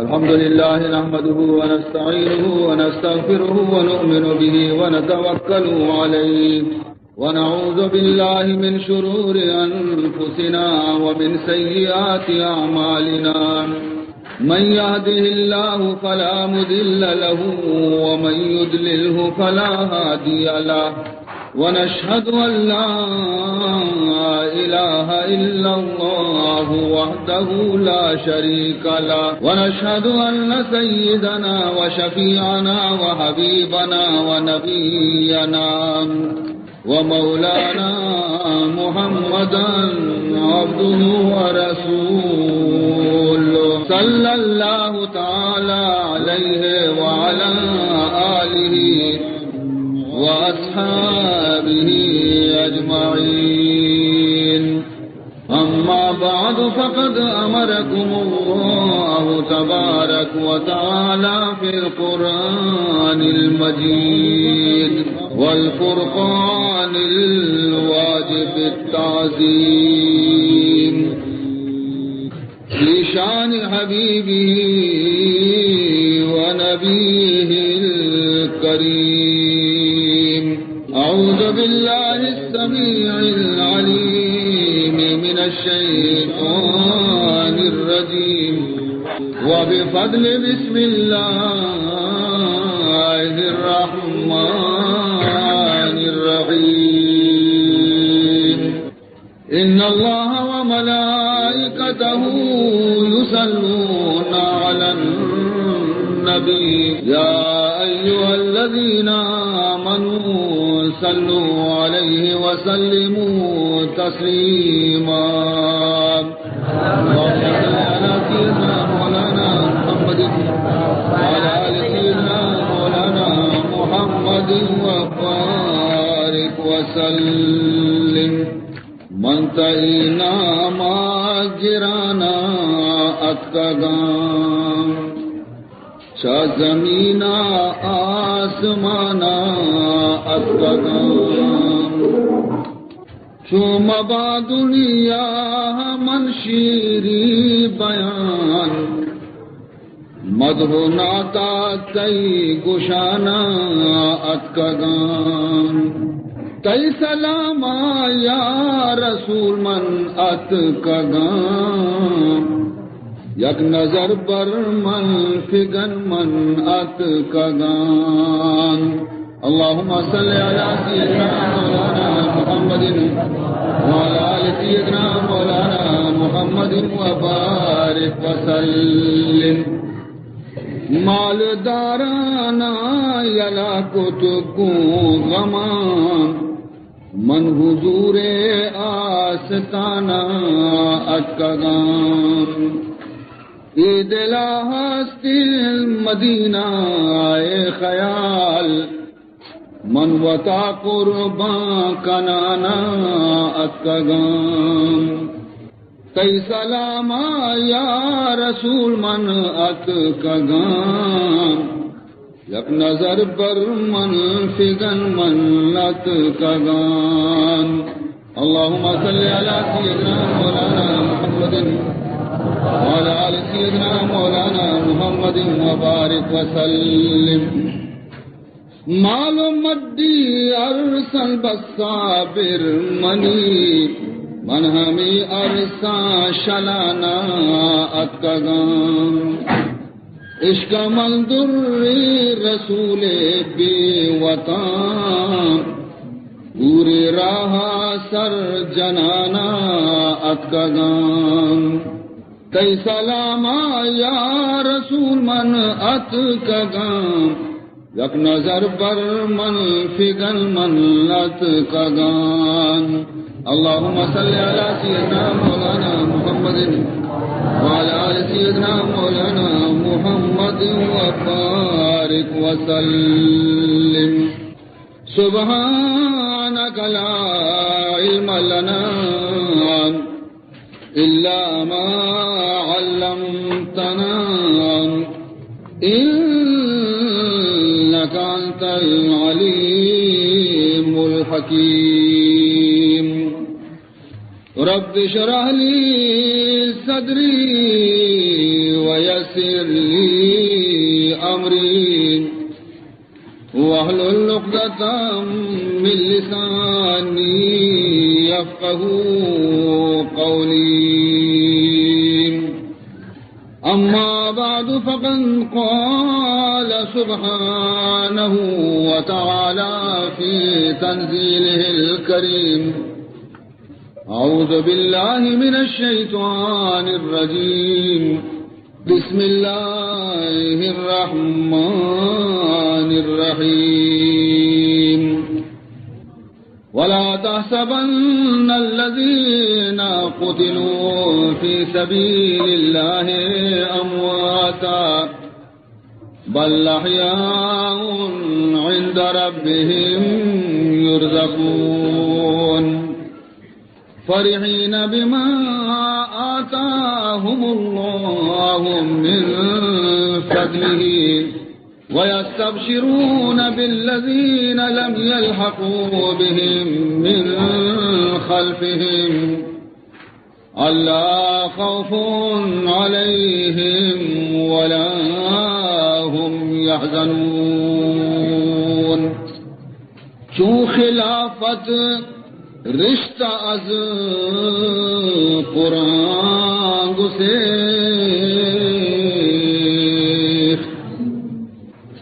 الحمد لله نحمده ونستعينه ونستغفره ونؤمن به ونتوكل عليه ونعوذ بالله من شرور أنفسنا ومن سيئات أعمالنا. من يهده الله فلا مضل له ومن يضلله فلا هادي له. ونشهد أن لا إله إلا الله وحده لا شريك له، ونشهد أن سيدنا وشفيعنا وحبيبنا ونبينا ومولانا محمدا عبده ورسوله، صلى الله تعالى عليه وعلى آله وأصحابه أجمعين. أما بعد، فقد أمركم الله تبارك وتعالى في القرآن المجيد والفرقان الواجب التعظيم في شان حبيبه ونبيه الكريم. أعوذ بالله السميع العليم من الشيطان الرجيم. وبفضل بسم الله الرحمن الرحيم. إن الله وملائكته يصلون على النبي، يا أيها الذين آمنوا صلوا عليه وسلموا تسليما. اللهم صل على سيدنا مولانا محمد وعلى آل سيدنا مولانا محمد وبارك وسلم. من تئی نام ءَ گرانا اتکگاں، چہ زمین ءَ آسمان ءَ اتکگاں. چو مبا دنیا ءَ من شیری بیان، مدح و نعت ءَ تئی گشان ءَ اتکگاں. تئی سلام ءَ یا رسول من اتکگاں، یک نظر بر من فگن من اتکگاں. اللهم صل على سيدنا مولانا محمد وعلى آل سيدنا مولانا محمد وبارك وسلم. مالدارانا یلا کت گوں غمان، من حضور آستانا اتکگاں. اے دل ءَ ہست مدینہ ءِ خیال، من وتا قربان کنانا اتکگاں. تئی سلام ءَ یا رسول من اتکگاں، یک نظر بر من فگن من اتکگاں. اللهم صل على سيدنا مولانا محمد وعلى آل سيدنا مولانا محمد وبارك وسلم. مال و مڈی ارساں بس صابر منی، من ہمے ارساں شلانا اتکگاں. عشق ءَ من در رسول بے وطن، گور راہ ءَ سر جنانا اتکگاں. تئی سلام ءَ یا رسول من اتکگاں، یک نظر بر من فگن من اتکگاں. اللهم صل على سيدنا مولانا محمد وعلى آل سيدنا مولانا محمد وبارك وسلم. سبحانك لا علم لنا إلا ما علمتنا إنك أنت العليم الحكيم. رب اشرح لي صدري ويسر لي أمري واحلل عقدة من لساني يفقهوا قولي. أما بعد، فقد قال سبحانه وتعالى في تنزيله الكريم: أعوذ بالله من الشيطان الرجيم. بسم الله الرحمن الرحيم. ولا تحسبن الذين قتلوا في سبيل الله أمواتا بل أحياء عند ربهم يرزقون. فرحين بما آتاهم الله من فضله ويستبشرون بالذين لم يلحقوا بهم من خلفهم ألا خوف عليهم ولا هم يحزنون. چون خلافت رشتہ از قرآن گسیخت،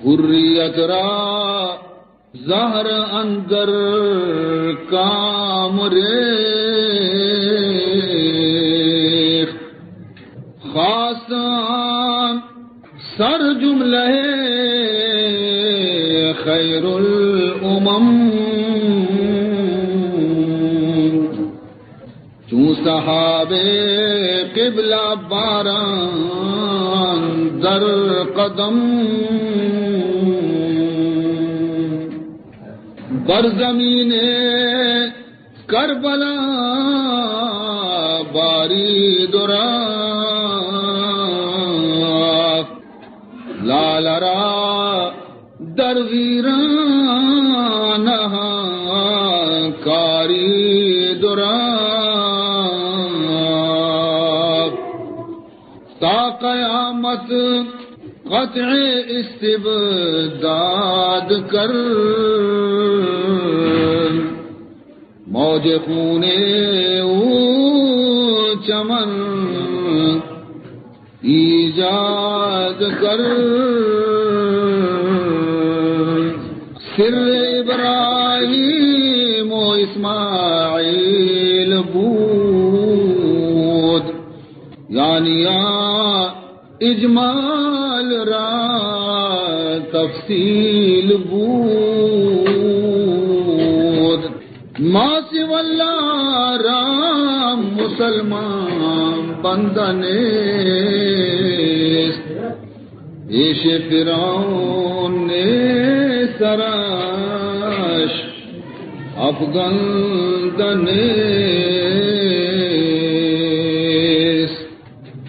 حریت را زہر اندر کام ریخت. خاص عام سر جملہ خیر الامم، چون صحابِ قبلہ باران در قدم. بر زمینِ کربلا باری درا، لال را در ویرانہ کاری درا. تا قیامت قطع استبداد کر، موج خون او چمن ایجاد کر. سر ابراہیم و اسماعیل بود، یعنی آ اجمال را تفصیل بود. ما سوی اللہ را مسلمان بندہ نیست، پیش فرعون سرش افگندہ نیست.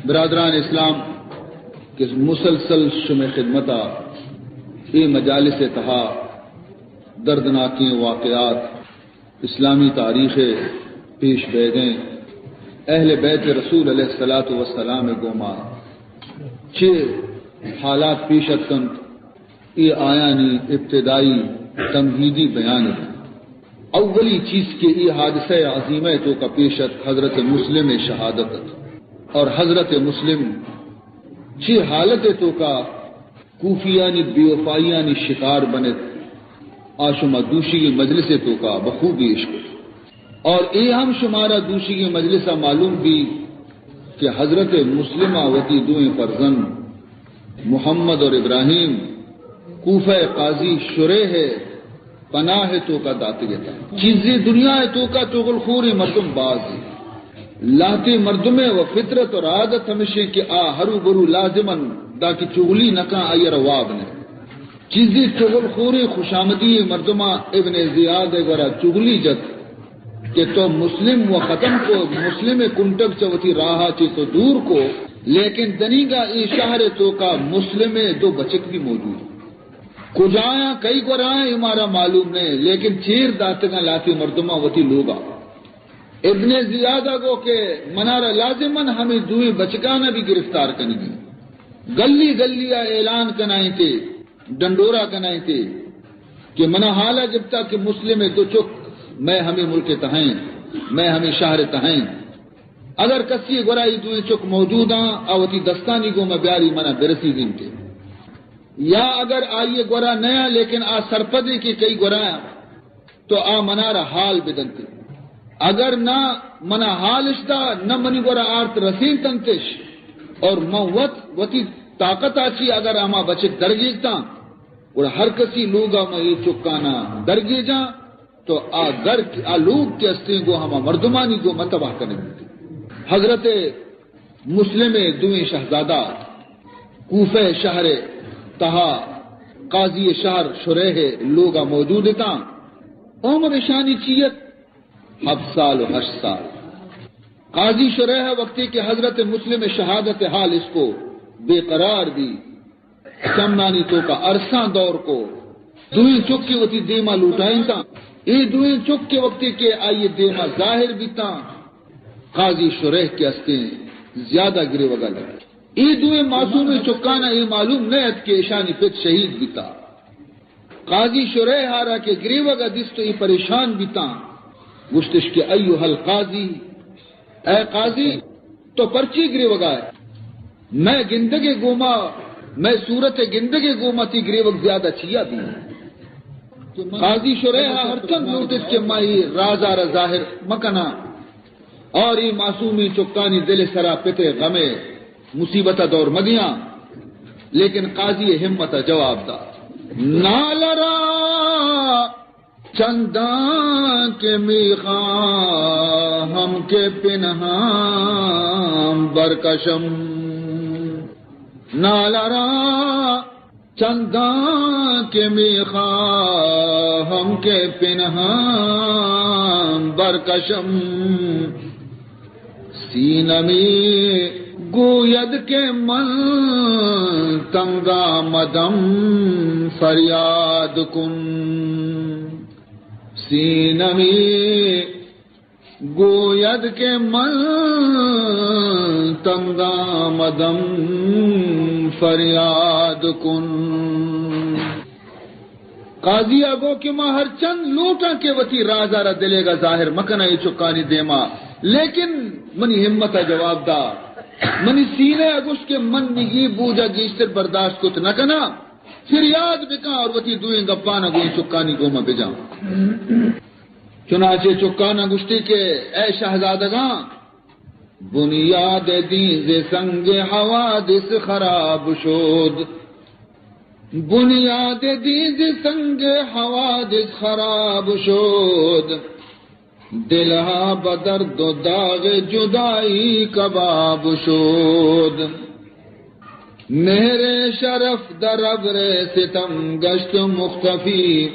برادران اسلام، کہ مسلسل شمئے خدمتا اے مجالس ءِ تہا دردناکیں واقعات، اسلامی تاریخ ءِ پیش بیگیں، اہل بیت رسول علیہ الصلوۃ والسلام ءِ گوما چے حالات پیش اتکنت، اے آیانی ابتدائی تمہیدی بیان انت. اولی چیز کہ اے حادثہ عظیمہ ءِ توکا پیش ات، حضرت مسلم ءِ شہادت ات. اور حضرت مسلم چی حالت ءِ توکا کوفیانی بے وفائیانی شکار بنت، آ شما دوشیگیں مجلس ءِ توکا بخوبی اشکت. اور اے ہم شمارا دوشیگیں مجلس ءَ معلوم بی کہ حضرت مسلم ءَ وتی دوئیں فرزند محمد اور ابراہیم کوفہ ءِ قاضی شریح ءِ پناہ ءِ توکا داتگ اتاں. چیزے دنیا ءِ توکا چغل خوریں مردم باز انت. لہتے مردم ءِ و فطرت اور عادت ہمشیں کہ آ ہرو برو لازماً داں کہ چغلی نکاں آئی ءَ را واب نہ. چیزے چغل خوریں خوشامدی مردماں ابن زیاد ءِ گورا چغلی جت کہ تو مسلم و ختم کو، مسلم ءِ کنٹگ چہ وتی راہ ءَ چہ تو دور کو، لیکن دنیگا اے شہر ءِ توکا مسلم ءِ دو بچک بھی موجود. کجایاں کئی گورایاں اے مارا معلوم نہ، لیکن چیر داتگاں لہتے مردماں وتی لوگا. ابن زیاد ءَ گو کہ منارا لازماً ہمے دوئیں بچکاں بھی گرفتار کنگی۔ گلی گلی ءَ اعلان کنائینتے، ڈنڈورا کنائینتے کہ منا حالا گپتا کہ مسلم دو چک مئے ہمے ملک تہائیں، مئے ہمے شہر تہائیں۔ اگر کسی گورا اے دوئیں چک موجوداں، آ وتی دستانی گوما بیاری منا برسیدینتے۔ یا اگر آئی گورا نیاں لیکن آ سرپدیں کہ کئی گورا تو آ منارا حال بدنتے۔ اگر نہ منا حالش دا، نہ منی گورا آرت رسینتنتش، اور من وت وتی طاقت آچی اگر ہما بچک درگیگتاں، گڑا ہر کسی لوگا من اے چکانا درگیجاں، تو آ گھر، آ لوگ کہ استیں گو ہما مردمانی گو من تباہ کنگ بیتے۔ حضرت مسلم دوئیں شہزادہ کوفہ شہر تہا قاضی شہر شریح لوگا موجود اتاں۔ عمر اشانی چیت؟ ہفت سال و ہشت سال۔ قاضی شریح وقتی کہ حضرت مسلم شہادت حال اس کو بے قرار بی، چمانی توکا ارساں دور کو، دوئیں چک کہ وتی دیما لوٹائینتاں۔ اے دوئیں چک کہ وقتی کہ آئی دیما ظاہر بیتاں، قاضی شریح کہ استیں زیادہ گریوگا لگے۔ اے دوئیں معصومیں چکانا اے معلوم نہ ات کہ اشانی پت شہید بیتا۔ قاضی شریح آرا کہ گریوگا دیست و اے پریشان بیتاں، گوشتش کہ ایھا القاضی، اے قاضی، تو پرچی گریوگا ئے؟ مئے گندگے گوما، مئے صورت گندگے گوما تی گریوگ زیادہ چیا بی؟ قاضی شریح ہر چند لوٹت کہ ما اے راز آرا ظاہر مکناں اور اے معصومیں چکانی دل سرا پتے غمے مصیبت دور مدیاں، لیکن قاضی ہمت جواب دا، نالرا چنداں کہ میخواہم کہ پنہان برکشم۔ نالرا چنداں کہ میخواہم کہ پنہان برکشم۔ سینہ می گوید کہ من تنگ آمدم فریاد کن۔ سینہ می گوید کہ من تنگ آمدم فریاد کن۔ قاضی ء گو کہ ما ہر چند لوٹاں کہ وتی راز ء را دلیگ ء ظاہر مکناں اے چکانی دیما، لیکن منی ہمت ء جواب دا، منی سینہ ء گوشت کہ من نگی بوجا گیشتر برداشت کت نہ کناں، فریاد بکاں اور وتی دوئیں گپاں گوں چکانی گوما بجاں۔ چنانچہ چکاناں گوشتی کہ اے شہزادگاں، بنیاد دین ز سنگ حوادث خراب شد۔ بنیاد دین ز سنگ حوادث خراب شد۔ دلها به درد و داغ جدایی کباب شد۔ مهر شرف در ابر ستم گشت مختفی۔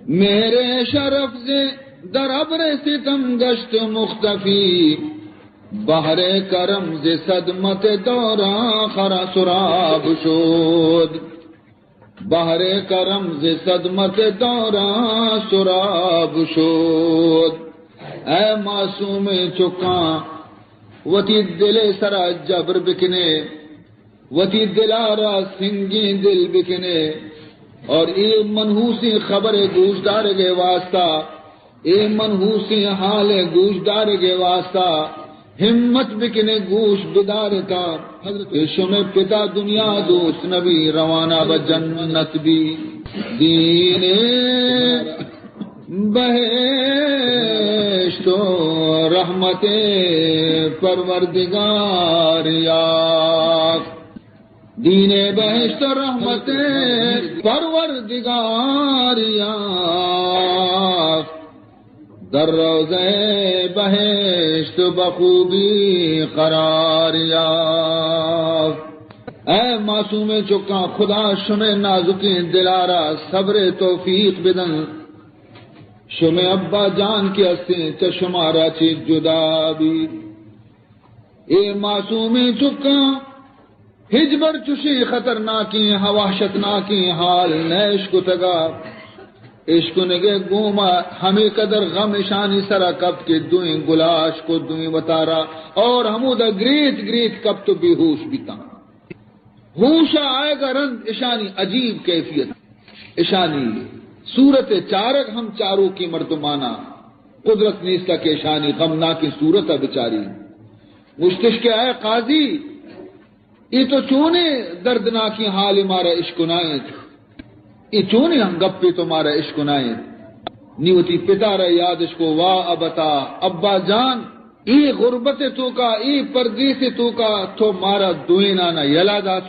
مهر شرف ز در ابر ستم گشت مختفی۔ بحر کرم ز صدمت دوران خرا سراب شد۔ بحر کرم ز صدمت دوران سراب شد۔ اے معصومیں چکاں، وتی دل ء سرا جبر بکنے، وتی دل ء را سنگیں دل بکنے اور اے منحوسیں خبر ء گوش دارگ ء واسطہ، اے منحوسیں حال ء گوش دارگ ء واسطہ ہمت بکنے، گوش بدارتاں۔ حضرت شمے پتا دنیا دوست نبی، روانہ بہ جنت بی۔ دین بہشت و رحمت پروردگار یافت۔ دین بہشت و رحمت پروردگار یافت۔ در روضہ بہشت بخوبی قرار یافت۔ اے معصومیں چکاں، خدا شمے نازکیں دلارا صبر توفیق بدن۔ شمے ابا جان کہ استیں چہ شمارا چہ جدا بی۔ اے معصومیں چکاں، ہچبر چشیں خطرناکیں، وحشتناکیں حال نہ اشکتگا۔ اشکنگے گوما ہمے قدر غم اشانی سرا کپت کہ دوئیں گلاش کو دوئیں وتارا، اور ہمودا گریت گریت کپت و بے ہوش بیتاں۔ ہوشا آئیگا رند اشانی عجیب کیفیت، اشانی صورت چارگ ہم چاروکیں مردمانا قدرت نیستا کہ اشانی غمناکیں صورتا بچاری۔ گوشتش کہ اے قاضی، اے تو چونیں دردناکیں حالے مارا اشکنائینت؟ اے چونیں ہم گپے تو مارا اشکنائینت؟ نی وتی پتارا یادش کو، واہ ابتا، ابا جان، اے غربت توکا، اے پردیس توکا تو مارا دوئینانا یلا دات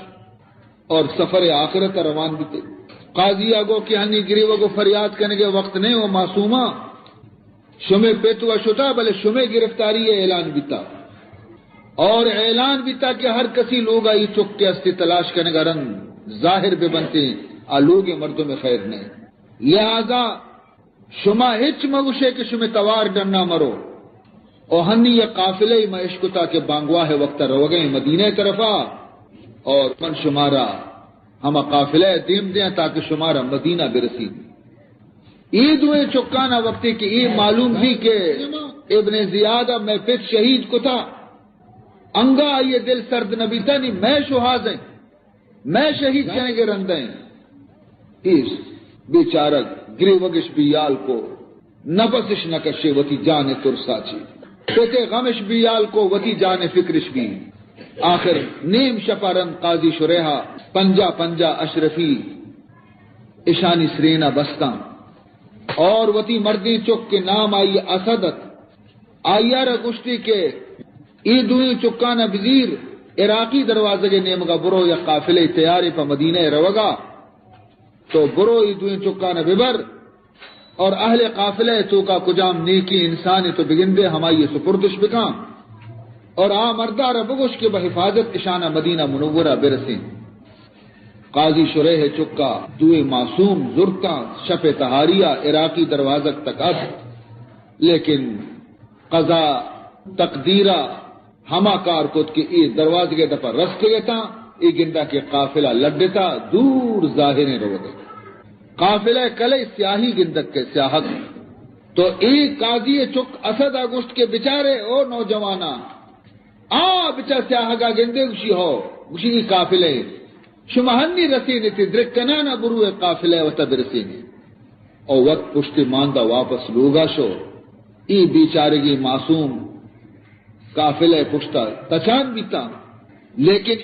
اور سفر آخرت روان بیتے۔ قاضی آ گو کہ ہنی گریوگ و فریاد کنگے وقت نہیں و معصوماں۔ شمے پت و شتا، بلے شمے گرفتاری اعلان بیتا۔ اور اعلان بیتا کہ ہر کسی لوگا ای چک کے استے تلاش کنگا رند ظاہر بے بنتے، آ لوگ مردم خیر نہیں۔ لہذا شما ہچ مگوشے کہ شمے توار ڈنا مرو۔ او ہنی یک قافلے ما اشکتا کہ بانگواہ وقت روگئے مدینہ طرفا، اور من شمارا ہما قافلہ دیم دیاں تاکہ شمارا مدینہ برسید۔ اے دوئیں چکانا وقتی کہ اے معلوم بی کہ ابن زیاد ء مئے پت شہید کتا، انگا آئی ء دل سرد نہ بیتا، نی مئے شوہاز ایں، مئے شہید کنگے رند ایں۔ ایش بیچارگ گریوگش بیال کو، نفسش نہ کشے وتی جان ترسا چی۔ پتے غمش بیال کو، وتی جان فکرش بی۔ آخر نیم شپا رند قاضی شریحا پنجا پنجا اشرفی اشانی سرینا بستاں اور وتی مردیں چک کے نام آئی اسد ات، آئی ء را گوشتی کہ اے دوئیں چکان ء بزیر، عراقی دروازگ ء نیمگ ء برو، یک قافلے تیاریں پہ مدینہ ء روگ ء، تو برو اے دوئیں چکان ء ببر اور اہل قافلہ ء توکا کجام نیکیں انسانے تو بگندے ہمائی ء سپردش بکاں اور آ مردا را بگوش کہ بہ حفاظت اشان ء مدینہ منورہ برسیں۔ قاضی شریح ء چکا دوئیں معصوم زرتاں، شپ ء تہاری ء عراقی دروازگ تک ات، لیکن قضا تقدیرا ہما کار کت کہ اے دروازگے دپا رستگ اتاں، اے گندا کہ قافلہ لڈتا دور ظاہریں روگ ء۔ قافلہ کلے سیاہی گندگ کہ سیاہگ۔ تو اے قاضی چک اسد ء گوشت کہ بچارے او نوجواناں، آ بچا سیاہگا گندے، گوشی ہو، گوشی اے قافلہ اے۔ شما ہنی رسینیت، درکنانا بروئے قافلہ وتا برسینی۔ او وت پشت ماندا واپس لوگا شو۔ ای بیچارگی معصوم قافلہ پشتا تچان بیتا، لیکن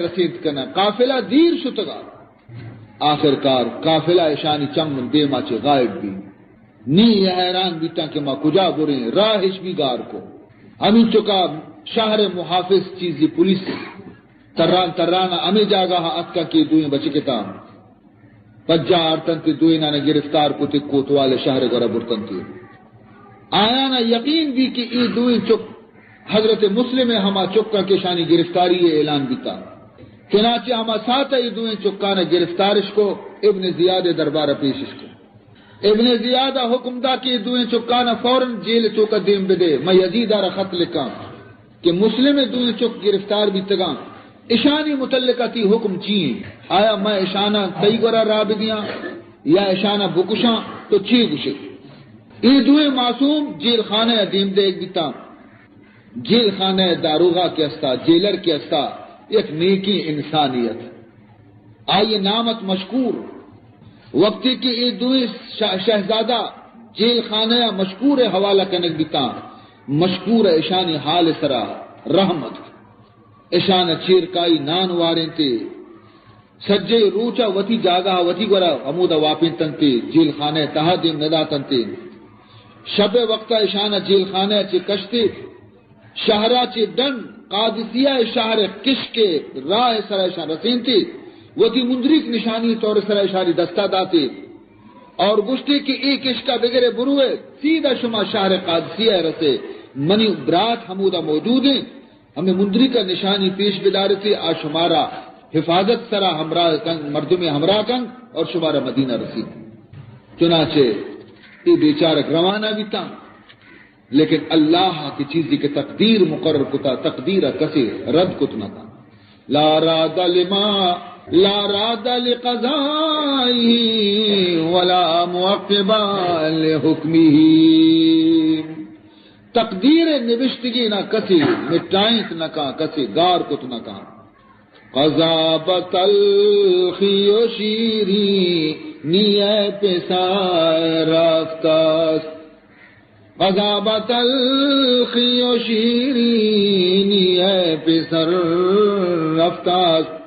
رسینت کنا قافلہ دیر شتگا۔ آخر کار قافلہ اشانی چم دیما چہ غائب بی۔ نی یہ حیران بیتاں کہ ما کجا بریں، راہش بی گار کو۔ ہمینچکا شہر محافظ چیزی پولیس تران تران ہمے جاگہ ء اتکاں کہ دوئیں بچکتاں پجا آرتنت، دوئینان گرفتار کت، کوتوال شہر گورا برتنت۔ آیانا یقین بی کہ اے دوئیں چک حضرت مسلم ہما چکاں کہ اشانی گرفتاری اعلان بیتا۔ چنانچہ ہما ساعت اے دوئیں چکان گرفتارش کو، ابن زیاد دربار پیشش کو۔ ابن زیاد ء حکم دا کہ دوئیں چکان ء فوراً جیل توکا دیم بدے، من یزید ء را خط لکھاں کہ مسلم ء دوئیں چک گرفتار بیتگاں، اشانی متعلق ء تی حکم چی انت؟ آیا من اشاناں تئی گورا راہ بدیاں یا اشاناں بکشاں؟ تو چی گوشے؟ اے دوئیں معصوم جیل خانہ ء دیم دیگ بیتاں۔ جیل خانہ ء داروغا کہ استا، جیلر کہ استا، یک نیکیں انسانے ات۔ آئی نام ات مشکور۔ وقتی کہ اے دوئیں شہ-، شہزادہ جیل خانہ ء مشکور ء حوالہ کنگ بیتاں، مشکور ء اشانی حال ء سرا رحم ات۔ اشان ء چیرکائی نان وارینتے، سجے روچ ء وتی جاگہ ء وتی گورا ہمودا واپینتنتے، جیل خانہ ء تہا دیم نداتنتے۔ شپ ء وقت ء اشان ء جیل خانہ ء چہ کشتے، شہرا چہ ڈن قادسیہ شہر کشک راہ سرا اشان رسینتے، وتی مندریک نشانی طور سرا اشانی دستا داتے اور گوشتے کہ اے کشکا بگرے بروے، سیدھا شما شہر قادسیہ رسے، منی برات ہمودا موجود ہیں، ہمیں مندریکا نشانی پیش بدارتے، آ شمارا حفاظت سرا ہمراہ کن، مردم ہمراہ کن اور شمارا مدینہ رسید۔ چنانچہ اے بیچارک روانہ بیتاں۔ لیکن اللہ کہ چیزے کہ تقدیر مقرر کتا، تقدیر ء کسے رد کت نہ کن۔ لا راد لما لا راد لقضائه ولا معقب لحكمه۔ تقدیر نبشتگین ءَ کسے مٹائینت نہ کن، کسے گار کت نہ کن۔ قضا بہ تلخی و شیرینی ءَ پسر رفت است۔ قضا بہ تلخی و شیرینی ءَ پسر رفت است۔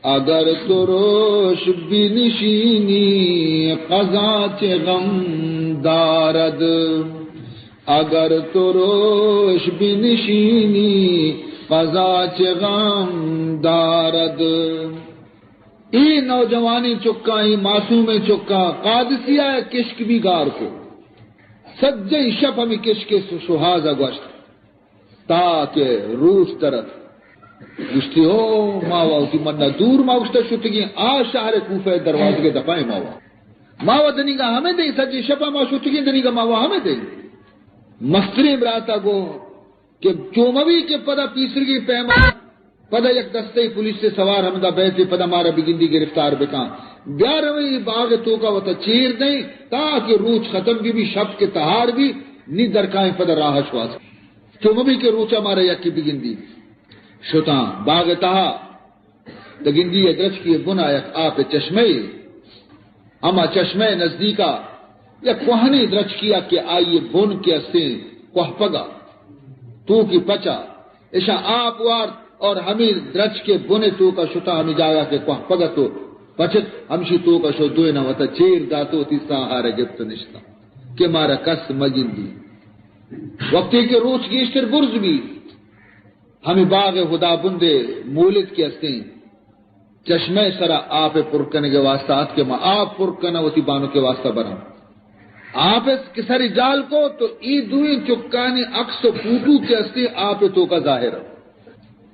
اگر ترش بنشینی، قضا چه غم دارد؟ اگر ترش بنشینی، قضا چه غم دارد؟ اے نوجوانیں چکاں، اے معصومیں چکاں، قادسیہ ءَ کشک بی گار کو۔ سجہیں شپ ہمے کشک ءِ شوہاز ءَ گوشت۔ تا کہ روچ در ات۔ گوشتی، او ماوا، وتی منا دور، ما گوشتہ شتگیں آ شہر کوفہ ءِ دروازگ ءِ دپائیں ماوا۔ ماوا دنیگا ہمے دیں، سجیں شپا ما شتگیں دنیگا ماوا ہمے دیں۔ مستریں براتا گو کہ چو مبی کہ پدا پیسرگی پیما پدا یک دستے پولیس ءِ سوار ہمدا بیت، پدا مارا بگندی گرفتار بکاں۔ بیا رویں اے باغ ءِ توکا وتا چیر دیں، تاکہ روچ ختم بی بی، شپ کہ تہار بی، نی درکائیں پدا راہ شواز۔ چو مبی کہ روچا مارا یکی بگندی۔ شتاں باغ ءِ تہا، تہ گندی یک درچکی ءِ بنا یک آپ ءِ چشمہ ءِ۔ ہما چشمہ ءِ نزدیکا یک کوہنیں درچکے ءَ کہ آئی ءِ بن کہ استیں کوہپگا توکی پچا، اشاں آپ وارت اور ہمے درچک ءِ بن ءِ توکا شتا، ہمے جاگہ کہ کوہپگا تو پچت، ہمشی توکا شو، دوئیناں وتا چیر داتو، وتی ساہ ءَ را گپت نشتا کہ مارا کس مگندی۔ وقتی کہ روچ گیشتر برز بی، ہمے باغ ءِ ہدابند ءِ مولد کہ استیں، چشمہ ءِ سرا آپ ءِ پر کنگ ءِ واسطہ ات کہ ما آپ پر کناں، وتی بانک ءِ واسطہ براں۔ آپ ءِ کہ سر جہل کو تو اے دوئیں چکانی عکس و فوٹو کہ استیں آپ ءِ توکا ظاہر ات۔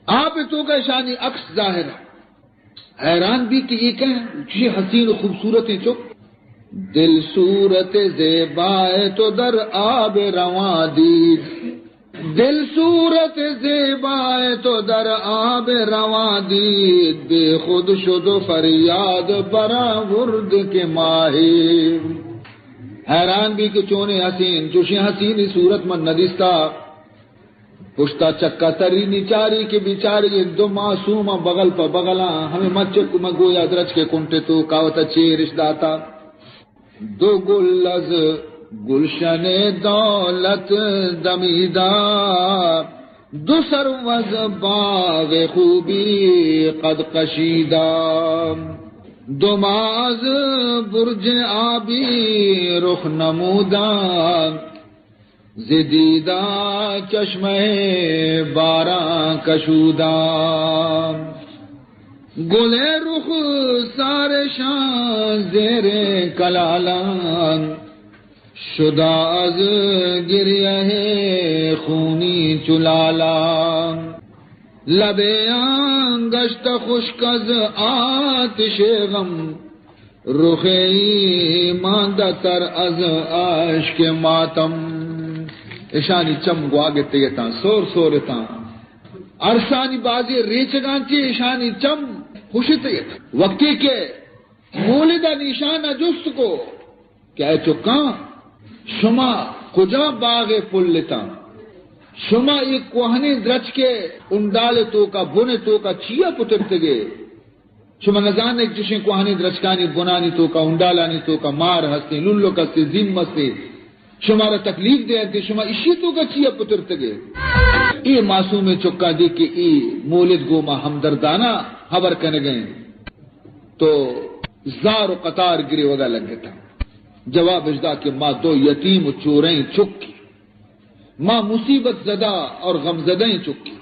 آپ ءِ توکا اشانی عکس ظاہر ات۔ حیران بی کہ اے کئے چی حسین و خوبصورتیں چک۔ دل صورت زیبائے تو در آب روان دید۔ دل صورت زیبائے تو در آب روان دید، بے خود شد و فریاد برآورد کہ ماہی۔ حیران بی کہ چونیں حسین، چوشیں حسینی صورت من ندیستا۔ پشتا چکا ترینی چاری کہ بیچارگیں دو معصوماں بغل پہ بغلاں، ہمے مچک من گویا درچکے کنٹے توکا وتا چیرش داتا۔ دو گل از گلشن دولت دمیدہ، دو سرو از باغ خوبی قد کشیدہ، دو ماہ از برج آبی رخ نمودہ، ز دیدہ چشمہ باراں کشودہ۔ گل رخسارشاں زیر کلالاں، شدہ از گریہ خونی چو لالاں۔ لبیاں گشتہ خشک از آتش غم، رخ ایماندہ تر از اشک ماتم۔ اشانی چم گواگتگتاں، سور سورتاں۔ ارسانی بازی ریچگاں چی اشانی چم خوشتگتاں۔ وقتی کہ مولد ءَ نیشان ءَ جست کو کہ اے چکاں، شما کجا باغ ءِ پل اتاں؟ شما اے کوہنیں درچکے انڈال ءِ توکا، بن ءِ توکا چیا پترتگے؟ شما نزانے کہ چشیں کوہنیں درچکانی بنانی توکا، انڈالانی توکا مار ہستیں، للک ہستیں، زیم ہستیں، شمارا تکلیف دینت، شما اشی توکا چیا پترتگے؟ اے معصومیں چکاں دی کہ اے مولد گوما ہمدردانہ ہبر کنگیں، تو زار و قطار گریوگا لگتاں۔ جواب اش دا کہ ما دو یتیم و چوریں چکی، ما مصیبت زدہ اور غم زدہ چکی۔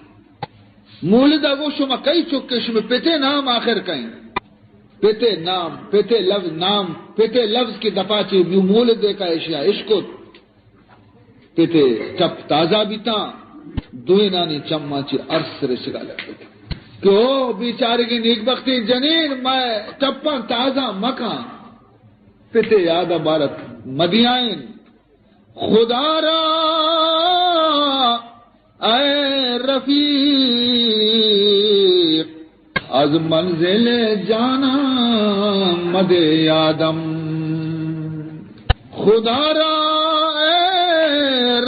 مولدا گو شما کئی چکے، شما پتے نام آخر کئیں؟ پتے نام، پتے لفظ نام، پتے لفظ کہ دپا چے بیو مولد دیکا اشیا اشکت۔ پتے ٹپ تازہ بیتاں، دوئینانی چماں چے ارس رچگا لگتاں کہ او بیچارگیں نیکبختیں جنین، مئے ٹپاں تازہ مکاں۔ پتے یاد بارت مدیائیں۔ خدا را اے رفیق، از منزل جانم مده یادم. خدا را ای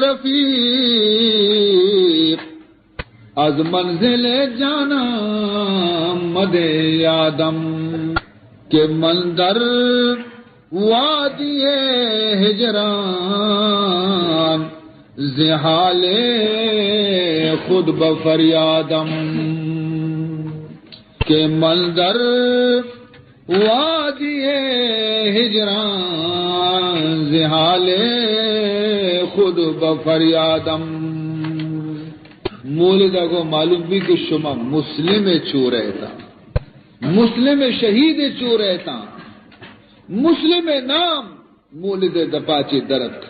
رفیق، از منزل جانم مده یادم، که من در وادی هجران ز حال خود به فریادم، که من در وادی هجران ز حال خود به فریادم. مولد ءَ گوں معلوم بی کہ شما مسلم ءِ چورہ اتاں، مسلم ءِ شہید ءِ چورہ اتاں، مسلم ءِ نام مولد ءِ دپا چہ در اتک.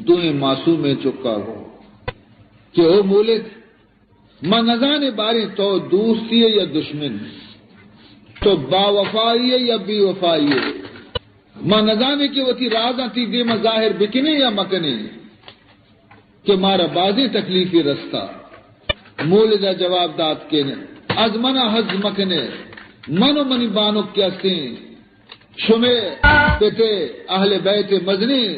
دوئیں معصومیں چکا گوں کہ او مولد، ما نزانیں باریں تو دوستی ئے یا دشمن، تو باوفائی ئے یا بے وفائی ئے. ما نزانیں کہ وتی رازاں تئی دیما ظاہر بکنیں یا مکنیں کہ مارا بازیں تکلیفے رستا. مولد ءَ جواب دات کہ از منا حظ مکنے، من و منی بانک کہ استیں، شمے پتے اہل بیت مزنیں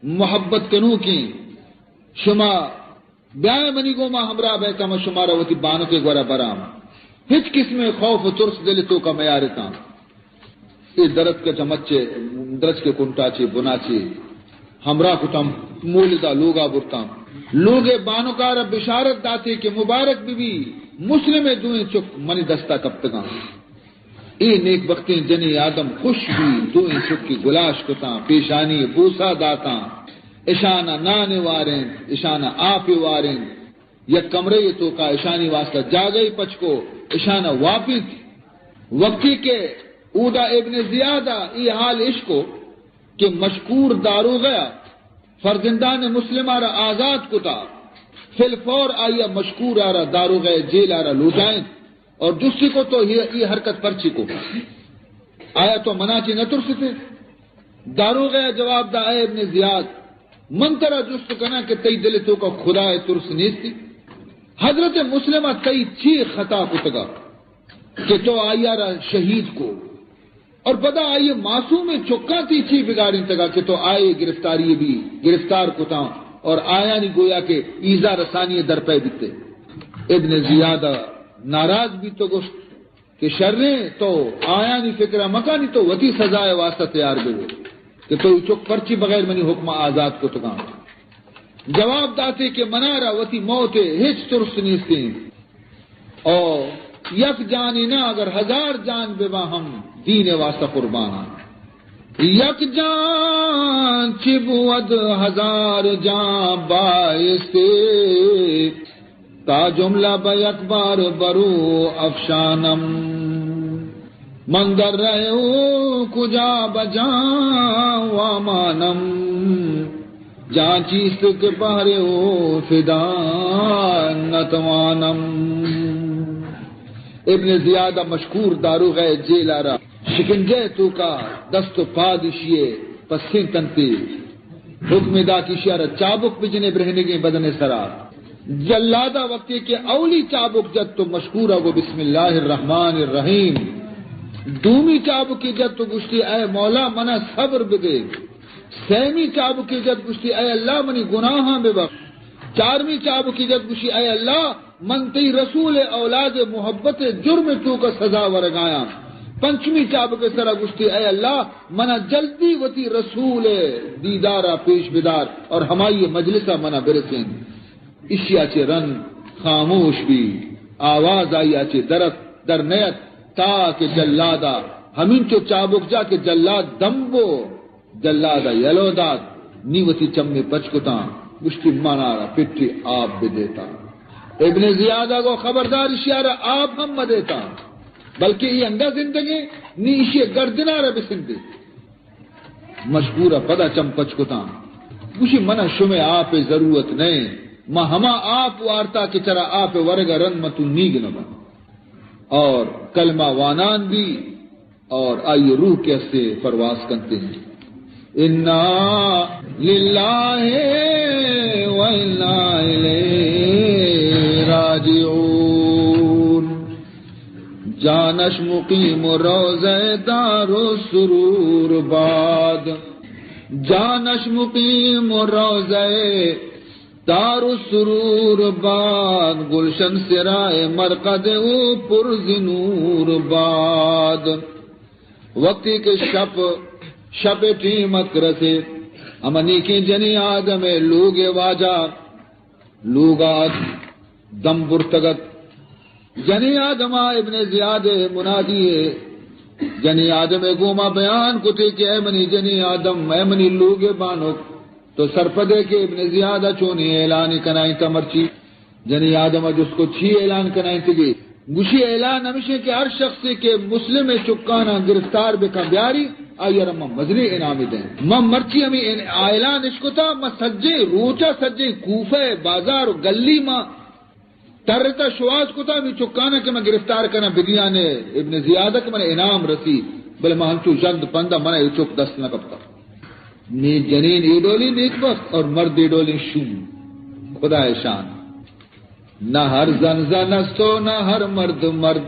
محبت کنوکیں، شما بیائے منی گوما ہمراہ بیت، ما شمارا وتی بانک ءِ گورا براں. ہچ قسمیں خوف و ترس دل ءِ توکا میارتاں. اے درتک چہ مچ ءِ درچک ءِ کنٹا چہ بنا چہ ہمراہ کتاں، مولدا لوگا برتاں. لوگ ءِ بانکارا بشارت داتے کہ مبارک بہ بی، مسلم ءِ دوئیں چک منی دستا کپتگاں. اے نیک بختیں جنیں آدم خوش بی، دوئیں چکی گلاش کتاں، پیشانی ءَ بوسہ داتاں، اشانا نانے وارینت، اشانا آپے وارینت، یک کمرے ءِ توکا اشانی واسطہ جاگہے پچ کو، اشانا واپینت. وقتی کہ اودا ابن زیاد ءَ اے حال اشکو کہ مشکور داروغہ ءَ فرزندان مسلمہ را آزاد کتا، فی الفور آئی ءَ مشکور ءَ را داروغہ ءِ جیل ءَ را لوٹائینت. اور جستی کو تو یہ، یہ حرکت پرچی کو؟ آیا تو منا چی نہ ترستے؟ داروغہ جواب دا، اے ابن زیاد، من ترا جست کناں کہ تئی دل توکا خدا ءِ ترس نیستی؟ حضرت مسلمہ تئی چی خطا کتگا کہ تو آئی ءَ را شہید کو؟ اور پدا آئی معصوم چکاں تئی چی بگاڑینتگا کہ تو آئی گرفتاری بھی گرفتار کتاں اور آیانی گویا کہ ایزا رسانی درپے بیتے؟ ابن زیاد ناراض بیت و گوشت کہ شریں، تو آیانی فکر مکنی، تو وتی سزا واسطہ تیار بے کہ تو چک پرچی بغیر منی حکم آزاد کتگاں. جواب داتے کہ منارا وتی موت ہچ ترس نیستیں. او یک جانی نہ، اگر ہزار جان ببا ہم دین واسطہ قرباناں. یک جان چی بود ہزار جان بایستے، تا جملہ بہ یک بار برو افشانم. من در رہے او کجا بہ جان وامانم، جان چیست کہ پہرے او فدا نتوانم. ابن زیاد مشکور داروغہ جیل ءَ را شکنجہ توکا دست و پاد اشی پسیں تنتے. حکم دا کہ اشی ءَ را چابک بجنے برہنگیں بدن سرا. جلادا وقتی کہ اولی چابک جت تو مشکورا گو بسم اللہ الرحمن الرحیم. دومی چابکی جت تو گشتی اے مولا منا صبر بدے. سیمی چابکی جت گشتی اے اللہ منی گناہاں ببخش. چارمی چابکی جت گشتی اے اللہ من تئی رسول اولاد محبت جرم توکا سزا ورگایاں. پنچمی چابک سرا گشتی اے اللہ منا جلدی وتی رسول دیدارا پیش بدار اور ہمائی مجلسا منا برسین. اشیا چہ رند خاموش بی، آواز آیا چہ درت در نیت تا کہ جلادا ہمینچو چابک جا کہ جلاد دمبو. جلاد ءَ یلو دات، نی وتی چمے پچ کتاں، گوشتی، منارا پٹی آپ بدیتاں. ابن زیاد ءَ گو، خبردار، اشیارا آپ ہم مدیتاں، بلکہ ای انگا زندگیں، نی اشی گردنارا بسندے. مشکور ءَ پدا چم پچ کتاں، گوشی، منا شمے آپ ضرورت نئے، ما ہما آپ وارتا کہ چرا آپ ورگ ءَ رند متو نیگ نباں. اور کلمہ وانان بی، اور آئی روح کہ ہستے پرواز کنتے ہیں. انا للہ و انا الیہ راجعون. جانش مقیم روضہ دار و سرور باد۔ جانش مقیم روضہ دار و سرور باد، گلشن سرائے مرقد او پر ز نور باد۔ وقتی کہ شپ، شپ ٹیم اتک رسے، ہما نیکیں جنی آدم لوگ واجہ لوگا ات، دم برتگ ات۔ جنی آدم ء ابن زیاد ء منادی ء جنی آدم ء گوما بیان کتے کہ اے منی جنی آدم، اے منی لوگ ء بانک، تو سرپدے کہ ابن زیاد ء چونی اعلان کنائیں تا مرچی؟ جنی آدم ء جست کو چی اعلان کنائیں تگی؟ گوشی، اعلان ہمیشیں کہ ہر شخصے کہ مسلم ء چکاناں گرفتار بکن بیاری، آئی ء را من مزنیں انعامے دیں۔ من مرچی ہمے ان-، اعلان اشکتا، من سجیں روچا سجیں کوفہ ء بازار و گلی ما ترتا شواز کتا، ہمے چکاناں کہ من گرفتار کناں بدیان ابن زیاد ء کہ من انعام رسی، بلے من ہنچو ژند پندا من اے چک دست نہ کپتا۔ نی جنین اے ڈولی نیک بخت اور مرد اے ڈولی شوم۔ خدا شان۔ نہ ہر زن زن است و نہ ہر مرد مرد،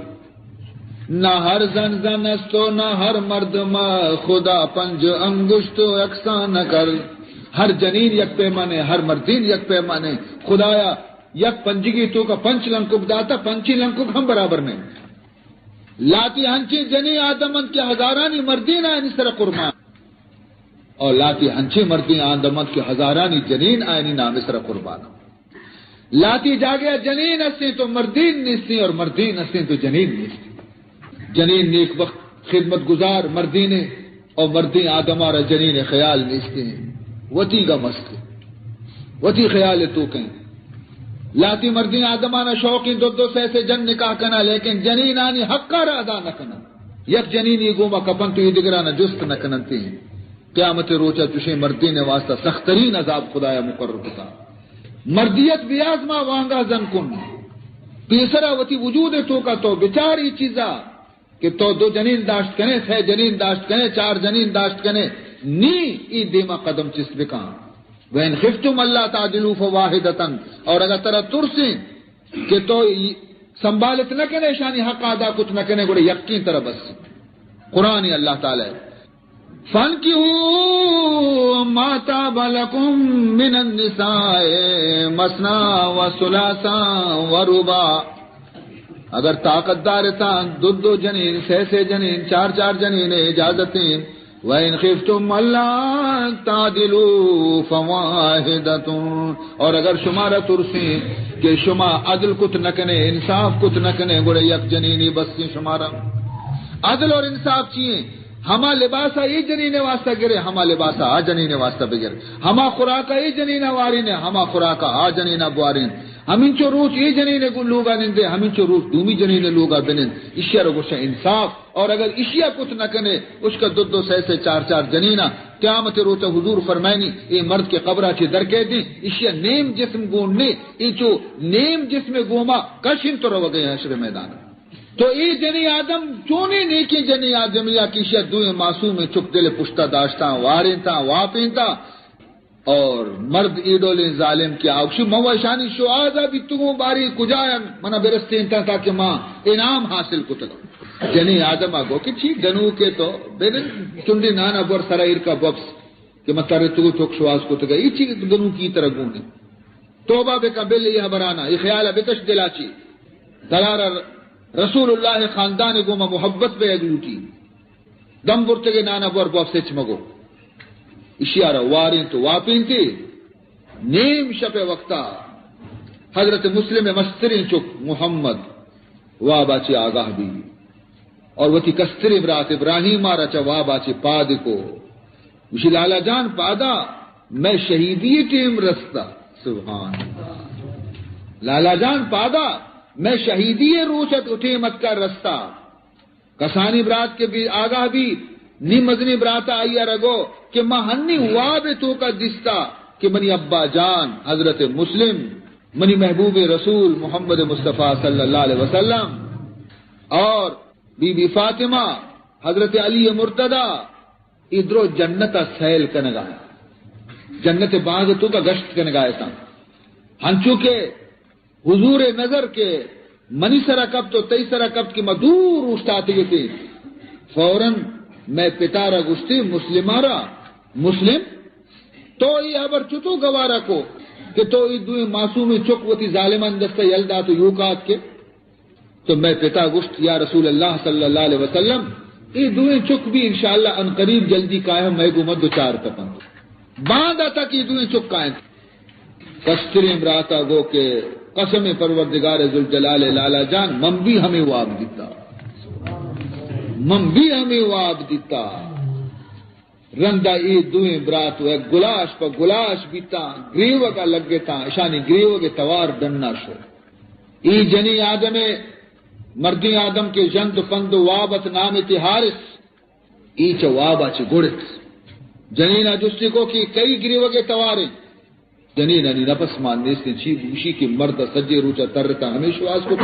نہ ہر زن زن است و نہ ہر مرد مرد، خدا پنج انگشت و یکساں نہ کرد۔ ہر جنین یک پیمانے، ہر مردین یک پیمانے۔ خدایا یک پنجگی توکا پنچ لنکک داتا، پنچی لنکک ہم برابر نہیں۔ لاتی ہنچیں جنین آدم انت کہ ہزارانی مردین آیانی سر قربان، اور لاتی ہنچیں مردین آدم انت کہ ہزارانی جنین آیانی نام سر قربان۔ لاتی جاگہ ء جنین استیں تو مردین نیستیں اور مردین استیں تو جنین نیستیں۔ جنین نیک بخت خدمت گزار مردین ء اور مردین آدم ء را جنین ء خیال نیستیں۔ وتی گم است، وتی خیال ء توکیں۔ لاتی مردین آدمانا شوقیں دو دو سے سے جن نکاح کنا، لیکن جنینانی حق ء را ادا نہ کنا۔ یک جنینی گوما کپن تو یہ دگرانا جست نہ کننتی۔ قیامت روچا چوشیں مردین واسطہ سخت ترین عذاب خدایا مقرر کتا۔ مردیت بیاز ما وانگا زن کن۔ پیسرا وتی وجود توکا تو بچار ای چیزا کہ تو دو جنین داشت کنے، سہ جنین داشت کنے، چار جنین داشت کنے، نی ای دیما قدم چست بکن۔ وَإِنْ خِفْتُمْ أَلَّا تَعْدِلُوا فَوَاحِدَةً، اور اگر ترا ترسیں کہ تو ای سنبھالت نہ کنے، شانی حق ادا کت نہ کنے، گڑے یقین ترا بس۔ قرآن اللہ تعالی فانكحوا ما طاب لكم من النساء مثنى وثلاثا ورباع۔ اگر طاقت دارتاں دو دو جنین، سے سے جنین، چار چار جنین اجازتیں۔ وَإِنْ خِفْتُمْ أَلَّا تَعْدِلُوا فَوَاحِدَةً، اور اگر شمارا ترسیں کہ شما عدل کت نہ کنے، انصاف کت نہ کنے، گڑا یک جنینی بسیں شمارا۔ عدل اور انصاف چیئے؟ ہما لباسا اے جنین واسطہ گرے، ہما لباسا آ جنین واسطہ بگر۔ ہما خوراکا اے جنین وارین، ہما خوراکا آ جنین بوارین۔ ہمینچو روچ اے جنین گو-، لوگا نندے، ہمینچو روچ دومی جنین لوگا بنند۔ اشیا رو گوشا انصاف۔ اور اگر اشیا کت نہ کنے، اشکا دو دو سے سے چار چار جنینا، قیامت روچا حضور فرمائنی، اے مرد کے قبرا چے در کئے دیں، اشیا نیم جسم گون نے، اے چو نیم جسم گوما کشن تو روگے حشر میدان۔ تو اے جنی آدم چونیں نیکیں جنی آدمیا کہ ایشی ء دوئیں معصومیں چک دل ء پشتا داشتاں، وارینتاں، واپینتاں، اور مرد اے ڈولیں ظالم کہ آ گوشی، من و اشانی شوہازا بیتگوں، باری کجا انت، منا برستینتاں تاکہ ما انعام حاصل کتگ۔ جنی آدم ء گو کہ چی گنوکے تو، بنن چنڈی نانا بور سرا ایر کا بپس کہ من ترتگو چک شواز کتگ، اے چی گنوکی ترا گون انت؟ توبہ بکن، بل اے ہبرانا، اے خیالا بکش دلا چی۔ ترارا رسول اللہ خاندان گوما محبت بیگ لوٹی۔ دم برتگے نانا بور بوف سچ مگو۔ اشیارا وارینت و واپینتی۔ نیم شپ وقتا حضرت مسلم مسترین چک محمد وابا چی آگاہ بی اور وتی کسترین برات ابراہیم آرا چا وابا چی پاد کو۔ گوشی، لالا جان پادا، مئے شہیدی ٹیم رستا۔ سبحان اللہ۔ لالا جان پادا، مئے شہیدی روچ ات، ٹیم اتکا رستا۔ کسانی برات کہ بی آگاہ بی، نی مزنی براتا آئی ء رگو کہ ما ہنی واب توکا دیستا کہ منی ابا جان حضرت مسلم، منی محبوب رسول محمد مصطفی صلی اللہ علیہ وسلم اور بی بی فاطمہ، حضرت علی مرتضی، ای درو جنت ء سیل کنگا، جنت باغ توکا گشت کنگا اتاں۔ ہنچو کہ حضور نظر کہ منی سرا کپت و تئی سرا کپت کہ ما دور اوشتاتگتیں۔ فوراً مئے پتارا گوشتی مسلمارا، مسلم، تو اے ہبر چتو گوارا کو کہ تو اے دوئیں معصومیں چک وتی ظالمانی دستا یل دات و یوکا اتکے؟ تو مئے پتا گوشت، یا رسول اللہ صلی اللہ علیہ وسلم، اے دوئیں چک بھی انشاءاللہ عنقریب جلدی کائیں، مئے گوما دچار کپنت۔ باندا تک اے دوئیں چک کائنت۔ کستریں براتا گو کہ قسم پروردگار ذوالجلال، لالا جان، من بھی ہمے واب دیتا، من بھی ہمے واب دیتا۔ رندا اے دوئیں برات و گلاش پہ گلاش بیتاں، گریوگا لگتاں، اشانی گریوگے توار ڈنا شو۔ اے جنیں آدمے، مردیں آدم کہ ژند و پند و واب ات، نام تی حارث، اے چہ وابا چہ گڑت۔ جنینا جستی کو کہ کئی گریوگے تواریں؟ جنینانی نپس مان نیستیں، چی گوشی کہ مرد سجے روچا ترتا ہمے شواز کت۔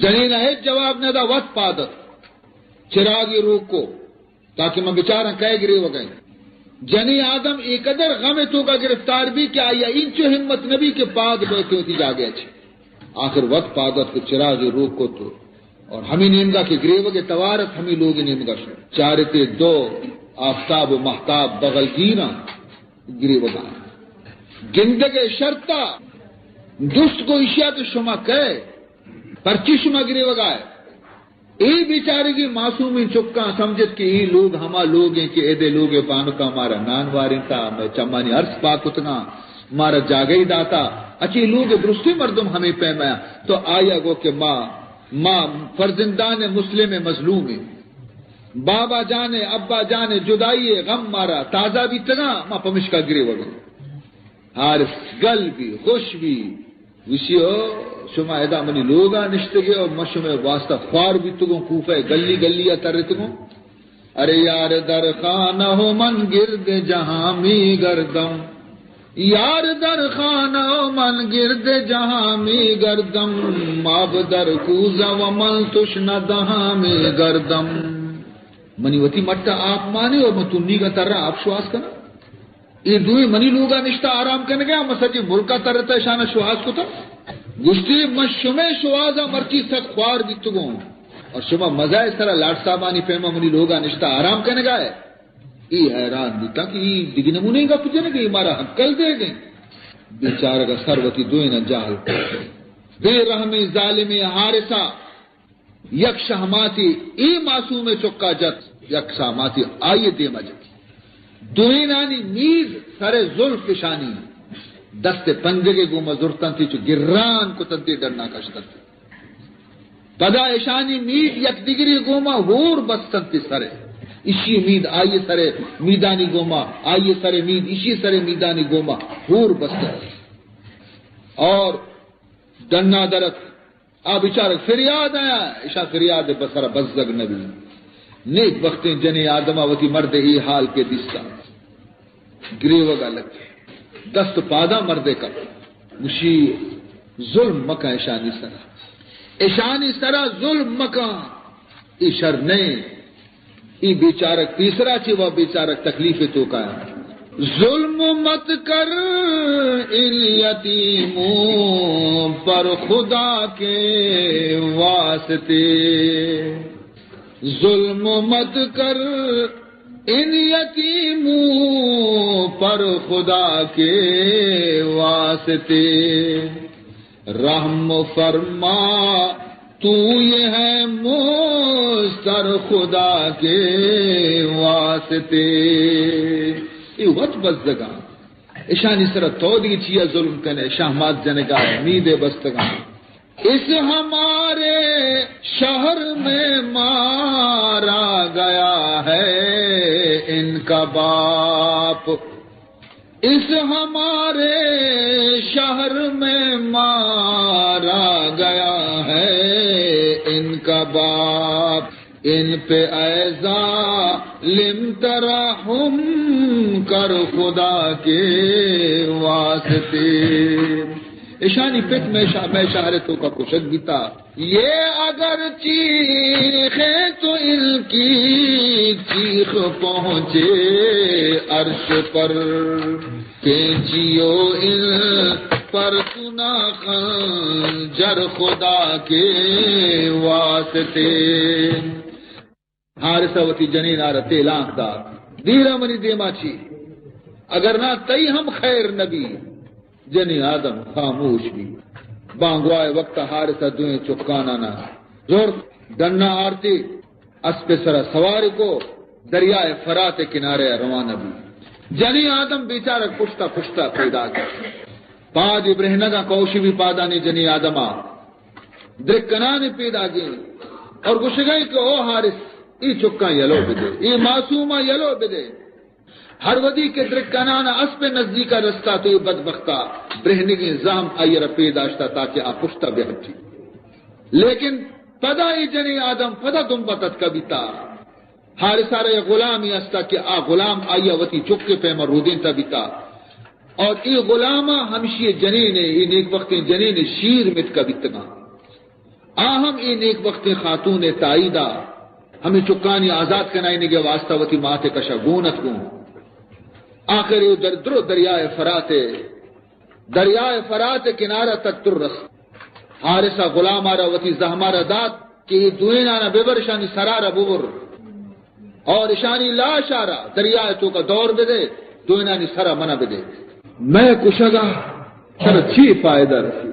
جنینا ہچ جواب ندا، وت پادت، چراگی روک کو تاکہ من بچاراں کئے گریوگا انت۔ جنیں آدم اے قدر غم توکا گرفتار بی کہ آیا اینچو ہمت نبی کہ پاد بیت وتی جاگہ چہ۔ آخر وت پاد ات کہ چراغی روک کت اور ہمے نیمگا کہ گریوگے توار ات، ہمے لوگ نیمگا شو۔ چارتے دو آفتاب و مہتاب بغل گیراں گریوگا۔ گندگے شرطا جست کو اشیا کہ شما کئے؟ پرچی شما گریوگا ئے؟ اے بیچارگی معصومیں چکاں سمجھت کہ اے لوگ ہما لوگ ایں کہ ادے لوگ ء بانکاں مارا نان وارینتا، مئے چمانی ارس پاک کتگاں، مارا جاگہی داتا، اچی لوگ ء درستیں مردم ہمے پیما۔ تو آیا گو کہ ما، ما فرزندان مسلم مظلوم ایں، بابا جان ء ابا جان ء جدائی ء غم مارا تازہ بیتگاں، ما پمشکا گریوگاں۔ حارث گل بی، خوش بی، گوشی، او، شما ادا منی لوگا نشتگے اور من شمئے واسطہ خوار بیتگوں، کوفہ گلی گلی ء ترتگوں۔ ارے یار در خانہ و من گرد جہاں می گردم، یار در خانہ و من گرد جہاں می گردم، آب در کوزہ و من تشنہ دہاں می گردم۔ منی وتی مٹ ء آپ مانے اور من تنیگا ترا آپ شواز کناں۔ اے دوئیں منی لوگا نشتہ آرام کنگا، من سجیں ملکا ترتا اشانا شوہاز کتا۔ گوشتی، من شمئے شوہازا مرچی سک خوار بیتگوں اور شما مزہ ء سرا لاٹ صاحبانی پیما منی لوگا نشتہ آرام کنگا ئے۔ اے حیران بیتا کہ اے دگہ نمونہ گپ جنگ، اے مارا ہکل دیگ ء۔ بیچارگا سر وتی دوئیناں جہل کت۔ بے رحمیں ظالمیں حارثا یک شہماتے اے معصومیں چکا جت، یک شہماتے آئی دیما جت۔ دوئینانی مید سر زلف اشانی دست پنجگے گوما زرتنتی، چو گران کتنتی، ڈنا کشتنتی۔ پدا اشانی مید یک دگری گوما ہور بستنتی سرے۔ اشی مید آئی سرے میدانی گوما، آئی سرے مید اشی سرے میدانی گوما ہور بستنتی۔ اور ڈنا درت آ بیچارگ فریاد آیا، اشاں فریاد بسر بزگ نبی۔ نیک بختیں جنیں آدما وتی مرد اے حال کہ دیستا، گریوگا لگے، دست پاداں مردے کپ، گوشی، ظلم مکن اشانی سرا، اشانی سرا ظلم مکن، اے شر نئے۔ اے بیچارگ پیسرا چہ و بیچارگ تکلیف توکا۔ ظلم مت کر ان یتیموں پر خدا کے واسطے، ظلم مت کر ان یتیموں پر خدا کے واسطے۔ رحم فرما تو یہ ہے مضطر خدا کے واسطے۔ اے وت بزگاں، اشانی سرا تو دگہ چیا ظلم کنے، شہمات جنگا، میدے بستگاں۔ اس ہمارے شہر میں مارا گیا ہے ان کا باپ۔ اس ہمارے شہر میں مارا گیا ہے ان کا باپ، ان پہ اے ظالم ترحم کر خدا کے واسطے۔ اشانی پت مئے شہ-، مئے شہر توکا کشگ بیتا۔ یہ اگر چیخیں تو ان کی چیخ پہنچے عرش پر، کینچیو ان پر تو نہ خنجر خدا کے واسطے۔ حارثہ وتی جنین آرا تیلانک دات، دیرا منی دیما چی، اگر نہ تئی ہم خیر نبی۔ جنین آدم خاموش بی۔ بانگوائے وقت حارثہ دوئیں چکانانا زور ڈنا آرتی، اسپ سرا سوار کو، دریائے فرات کنارے روانہ بی۔ جنین آدم بیچارہ کشتا کشتا پیدا گیا۔ پادی برہنگا کوشی بی پادانی جنین آدما درکنانی پیدا گی اور گشگئی کہ او حارث، ای چکاں یلو بدے، ای معصوماں یلو بدے۔ ہر وھدی کہ درکنان اسپ نزدیکا رستا تو اے بدبختا برہنگیں زہم آئی را پیداشتا تاکہ آ پشتا بہ ہٹی۔ لیکن پدا اے جنین آدم پدا دمبا تتکا بیتا۔ حارثہ را یک غلامی استا کہ آ غلام آئی وتی چکے پیما رودینتا بیتا۔ اور اے غلام ہمشی جنین، اے نیک بختیں جنین شیر متکا بیتگاں۔ آ ہم اے نیک بختیں خاتون ء تائیدا ہمے چکانی آزات کنائینگ ء واسطہ وتی مات ء کشا گون ات گوں۔ آخر اے در-، درو دریائے فرات ء، دریائے فرات ء کنارہ تک تر رست۔ حارثہ غلام آرا وتی زہمارا دات کہ اے دوئینانا ببر، اشانی سرارا ببر اور اشانی لاش آرا دریائے توکا دور بدے، دوئینانی سرا منا بدے۔ مئے کشگا ترا چی فائدہ رسی؟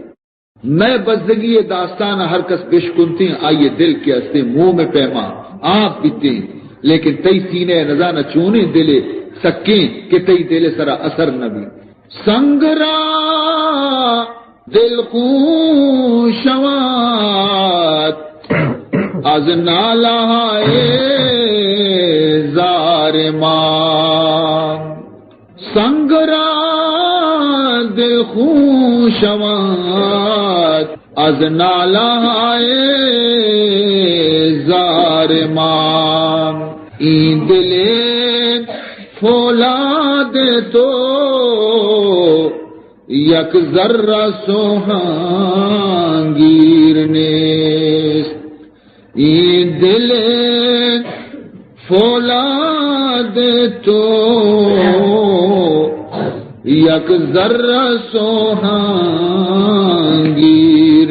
مئے بزگی ء داستان ء ہر کس بشکنتیں، آئی ء دل کہ استیں موم ء پیما آپ بیتیں، لیکن تئی سینہ ء نزاناں چونیں دلے سکیں کہ تئی دل ء سرا اثر نہ بیت۔ سنگ را دل خون شود از نالہ ء زار ما۔ سنگ را دل خون شود از نالہ ء زار ما۔ این دل فولاد تو یک ذرہ سوہانگیر نیست۔ این دل فولاد تو یک ذرہ سوہانگیر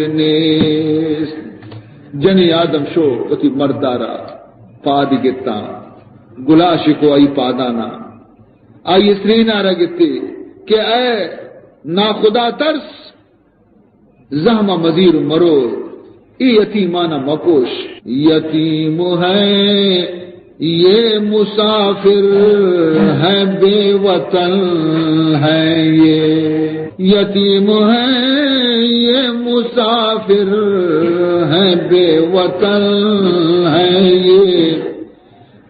نیست۔ جنی آدم شو وتی مردارا پاد گتاں، گلاشی کو آئی پادانا، آئی سرینا را گتے کہ اے ناخدا ترس، زہم ء مزیر مرو، اے یتیمان ء مکوش۔ یتیم ہیں یہ مسافر ہیں بے وطن ہیں یہ، یتیم ہیں یہ مسافر ہیں بے وطن ہیں یہ۔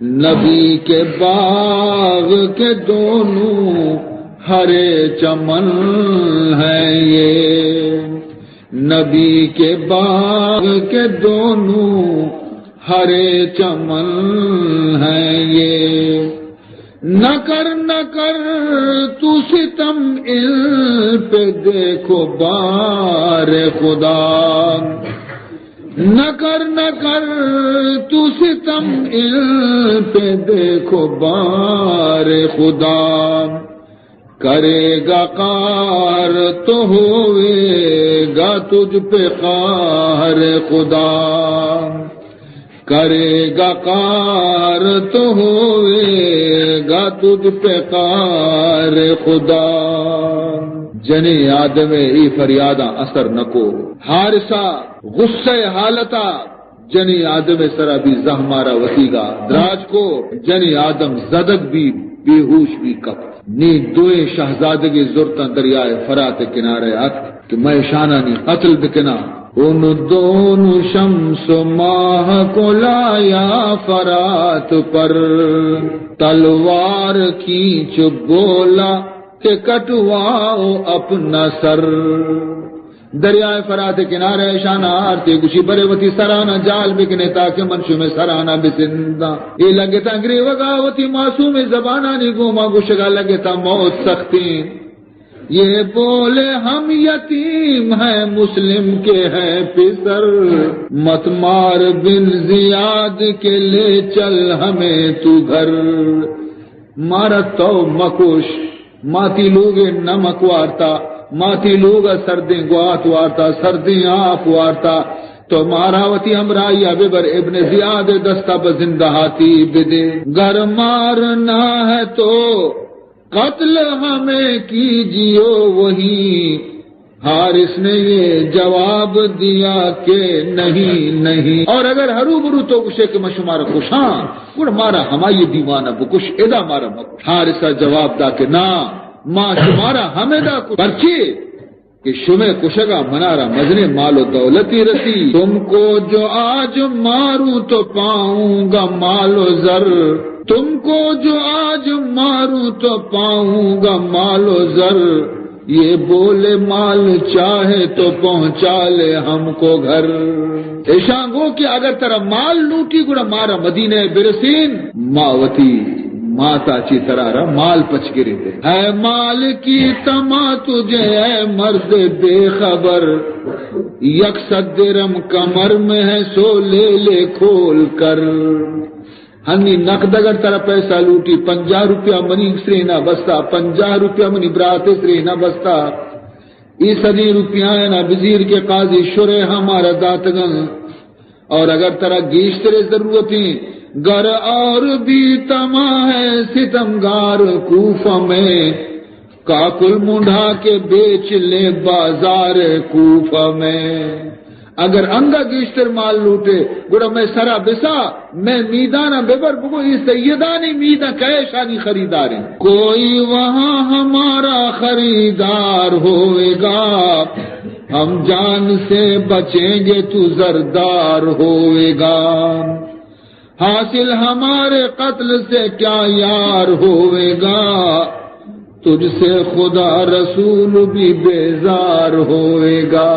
نبی کے باغ کے دونوں ہرے چمن ہیں یہ، نبی کے باغ کے دونوں ہرے چمن ہیں یہ۔ نہ کر، نہ کر تو ستم ان پہ، دیکھو بار خدا۔ نہ کر، نہ کر تو ستم ان پہ، دیکھو بار خدا۔ کرے گا قہر تو ہوئے گا تجھ پہ قہر خدا۔ کرے گا قہر تو ہوئے گا تجھ پہ قہر خدا۔ جنیں آدم ء اے فریاداں اثر نہ کو۔ حارثہ غصہ ء حالتا جنیں آدم ء سرا بی، زہمارا وتیگا دراج کو۔ جنیں آدم زدگ بی، بے ہوش بی کپت۔ نی دوئیں شہزادگے زرتاں دریائے فرات ء کنارہ اتک کہ مئے شانانی قتل بکناں۔ ان دونوں شمس و ماہ کو لایا فرات پر، تلوار کھینچ بولا کہ کٹواؤ اپنا سر۔ دریائے فرات کنارہ اشانا آرتے گوشی، برے وتی سرانا جال بکنے تاکہ من شمے سرانا بسنداں۔ اے لگتاں گریوگا وتی معصوم زبانانی گوما گوشگا لگتاں، موت سختیں۔ یہ بولے ہم یتیم ہیں مسلم کے ہیں پسر، مت مار بن زیاد کے لے چل ہمیں تو گھر۔ مارا تو مکوش، ما تی لوگے نہ مکوارتا، ما تئی لوگ ءَ سردیں گوات وارتا، سردیں آپ وارتا، تو مارا وتی ہمراہی ءَ ببر، ابن زیاد ءِ دست ءَ بہ زندہاتی بدے۔ گر مارنا ہے تو قتل ہمیں کیجیو وہی، حارث نے یہ جواب دیا کہ نہیں، نہیں۔ اور اگر ہرو برو تو گشے کہ من شمارا کشاں، گڑا مارا ہمائی دیوان ءَ بکش، ادا مارا مکش۔ حارث ءَ جواب دا کہ نا، ما شمارا ہمدا کش، پرچے کہ شمئے کشگ ءَ منارا مزنیں مال و دولتی رسی۔ تم کو جو آج ماروں تو پاؤں گا مال و زر، تم کو جو آج ماروں تو پاؤں گا مال و زر، یہ بولے مال چاہے تو پہنچا لے ہم کو گھر۔ ایشاں گو کہ اگر ترا مال لوٹی گڑا مارا مدینہ ءَ برسین، ما وتی ماتا چی ترا را مال پچ گریں دے۔ ہے مال کی طمع تجھے اے مرد بے خبر، یک صد درم کمر میں ہے سو لے لے کھول کر۔ ہنی نقد اگر ترا پیسہ لوٹی، پنجاہ روپیہ منی سرینا بستا، پنجاہ روپیہ منی برات سرینا بستا، اے صدی روپیہ نا بزیر کے قاضی شرح ہمارا داتگن۔ اور اگر ترا گیشتر ضرورتیں، گر اور بھی طمع ہے ستمگار کوفہ میں، کاکل مونڈھا کے بیچ لے بازار کوفہ میں۔ اگر انگا گیشتر مال لوٹے، گڑا مئے سرا بسا، مئے میدانا ببر، بگو اے سیدانی میداں کئے اشانی خریدار انت۔ کوئی وہاں ہمارا خریدار ہوئے گا، ہم جان سے بچیں گے تو زردار ہوئے گا۔ حاصل ہمارے قتل سے کیا یار ہوئے گا، تجھ سے خدا رسول بھی بیزار ہوئے گا۔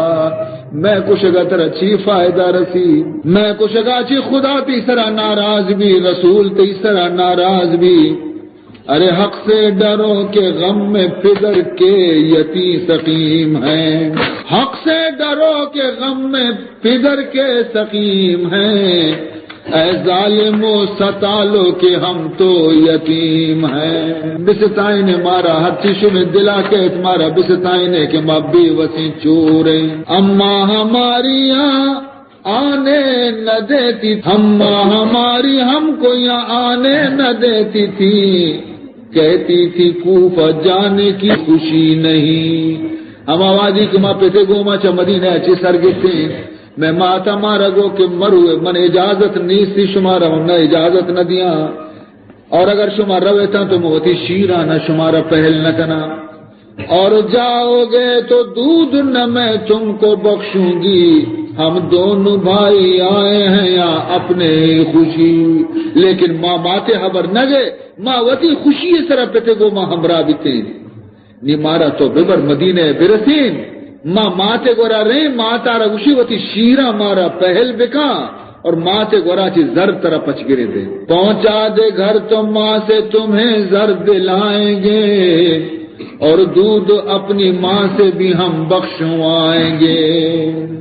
مئے کشگا ترا چی فائدہ رسی؟ مئے کشگا چی خدا تئی سرا ناراض بی، رسول تئی سرا ناراض بی؟ ارے حق سے ڈرو کہ غم میں پدر کے یتیم سقیم ہیں۔ حق سے ڈرو کہ غم میں پدر کے سقیم ہیں۔ اے ظالمو ستالو کہ ہم تو یتیم ہیں۔ بستائینے مارا، ہرچی شمے دلا کئیت مارا بستائینے کہ ما بے وسیں چوریں۔ اماں ہماری یہاں آنے نہ دیتی، اماں ہماری ہم کو یہاں آنے نہ دیتی تھی، کہتی تھی کوفہ جانے کی خوشی نہیں۔ ہما وہدی کہ ما پتے گوما چہ مدینہ ءَ چہ سر گپتیں، مئے مات ءَ مارا گو کہ مروئے، من اجازت نیستی شمارا، من اجازت نہ دیاں۔ اور اگر شما رویتاں تو من وتی شیرانا شمارا پہل نہ کناں۔ اور جاؤ گے تو دودھ نہ میں تم کو بخشوں گی، ہم دونوں بھائی آئے ہیں یہاں اپنے ہی خوشی۔ لیکن ما ماتے ہبر نہ گئے، ما وتی خوشی سرا پتے گو ما ہمراہ بیتیں۔ نی مارا تو ببر مدینہ ءَ برسین، ما ماتے گورا ریں، ماتا را گوشی وتی شیراں مارا پہل بکاں اور ماتے گورا چی زر ترا پچ گرے دے۔ پہنچا دے گھر تو ماں سے تمہیں زر دلائیں گے اور دودھ اپنی ماں سے بھی ہم بخشوائیں گے۔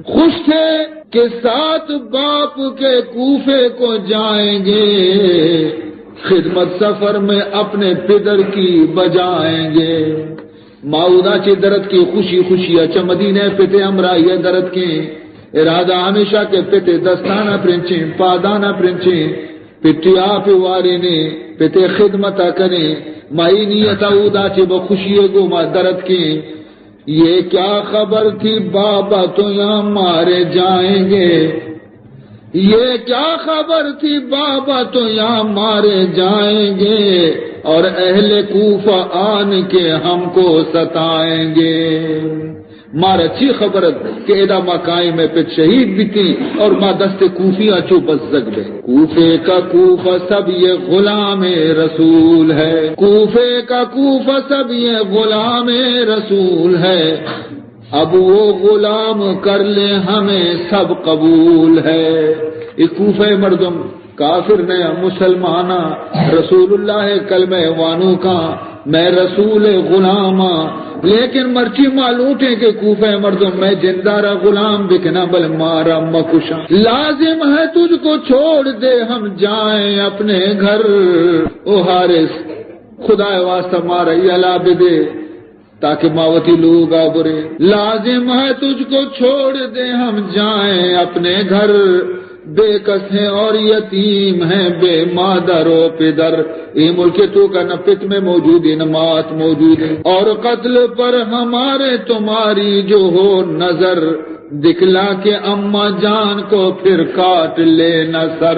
خوش تھے کہ ساتھ باپ کے کوفے کو جائیں گے، خدمت سفر میں اپنے پدر کی بجائیں گے۔ ما اودا چہ درتکیں خوشی خوشی ءَ چہ مدینہ ءَ پت ءِ ہمراہی ءَ درتکیں۔ ارادہ ہمیش اَت کہ پت ءِ دستان ءَ پرنچیں، پادان ءَ پرنچیں، پت ءِ آپ ءَ وارینیں، پت ءِ خدمت ءَ کنیں۔ ما اے نیت ءَ اودا چہ بہ خوشی ءَ گوں ما درتکیں۔ یہ کیا خبر تھی بابا تو یہاں مارے جائیں گے، یہ کیا خبر تھی بابا تو یہاں مارے جائیں گے، اور اہل کوفہ آن کے ہم کو ستائیں گے۔ مارا چی خبر اَت کہ ادا ما کائیں مئے پت شہید بیتیں اور ما دست کوفیاں چو بزگ بیں۔ کوفے کا کوفہ سب یہ غلام رسول ہے، کوفے کا کوفہ سب یہ غلام رسول ہے، اب وہ غلام کر لے ہمیں سب قبول ہے۔ اے کوفہ ءِ مردم کافر نہ، مسلمان اَں، رسول اللہ ءِ کلمہ ءِ وانوک اَں، مئے رسول ءِ غلام اَں، لیکن مرچی ما لوٹیں کہ کوفہ ءِ مردم مئے جند ءَ را غلام بکناں، بلے مارا مکشاں۔ لازم ہے تجھ کو چھوڑ دے ہم جائیں اپنے گھر۔ او حارث، خدا ءِ واسطہ مارا یلہ بدے۔ تاکہ ما وتی لوگا بریں۔ لازم ہے تجھ کو چھوڑ دیں ہم جائیں اپنے گھر، بے کس ہیں اور یتیم ہیں بے مادر و پدر۔ اے ملک توکا نہ پت مئے موجود ایں، نہ مات موجود ایں۔ اور قتل پر ہمارے تمہاری جو ہو نظر، دکھلا کے اماں جان کو پھر کاٹ لینا سر۔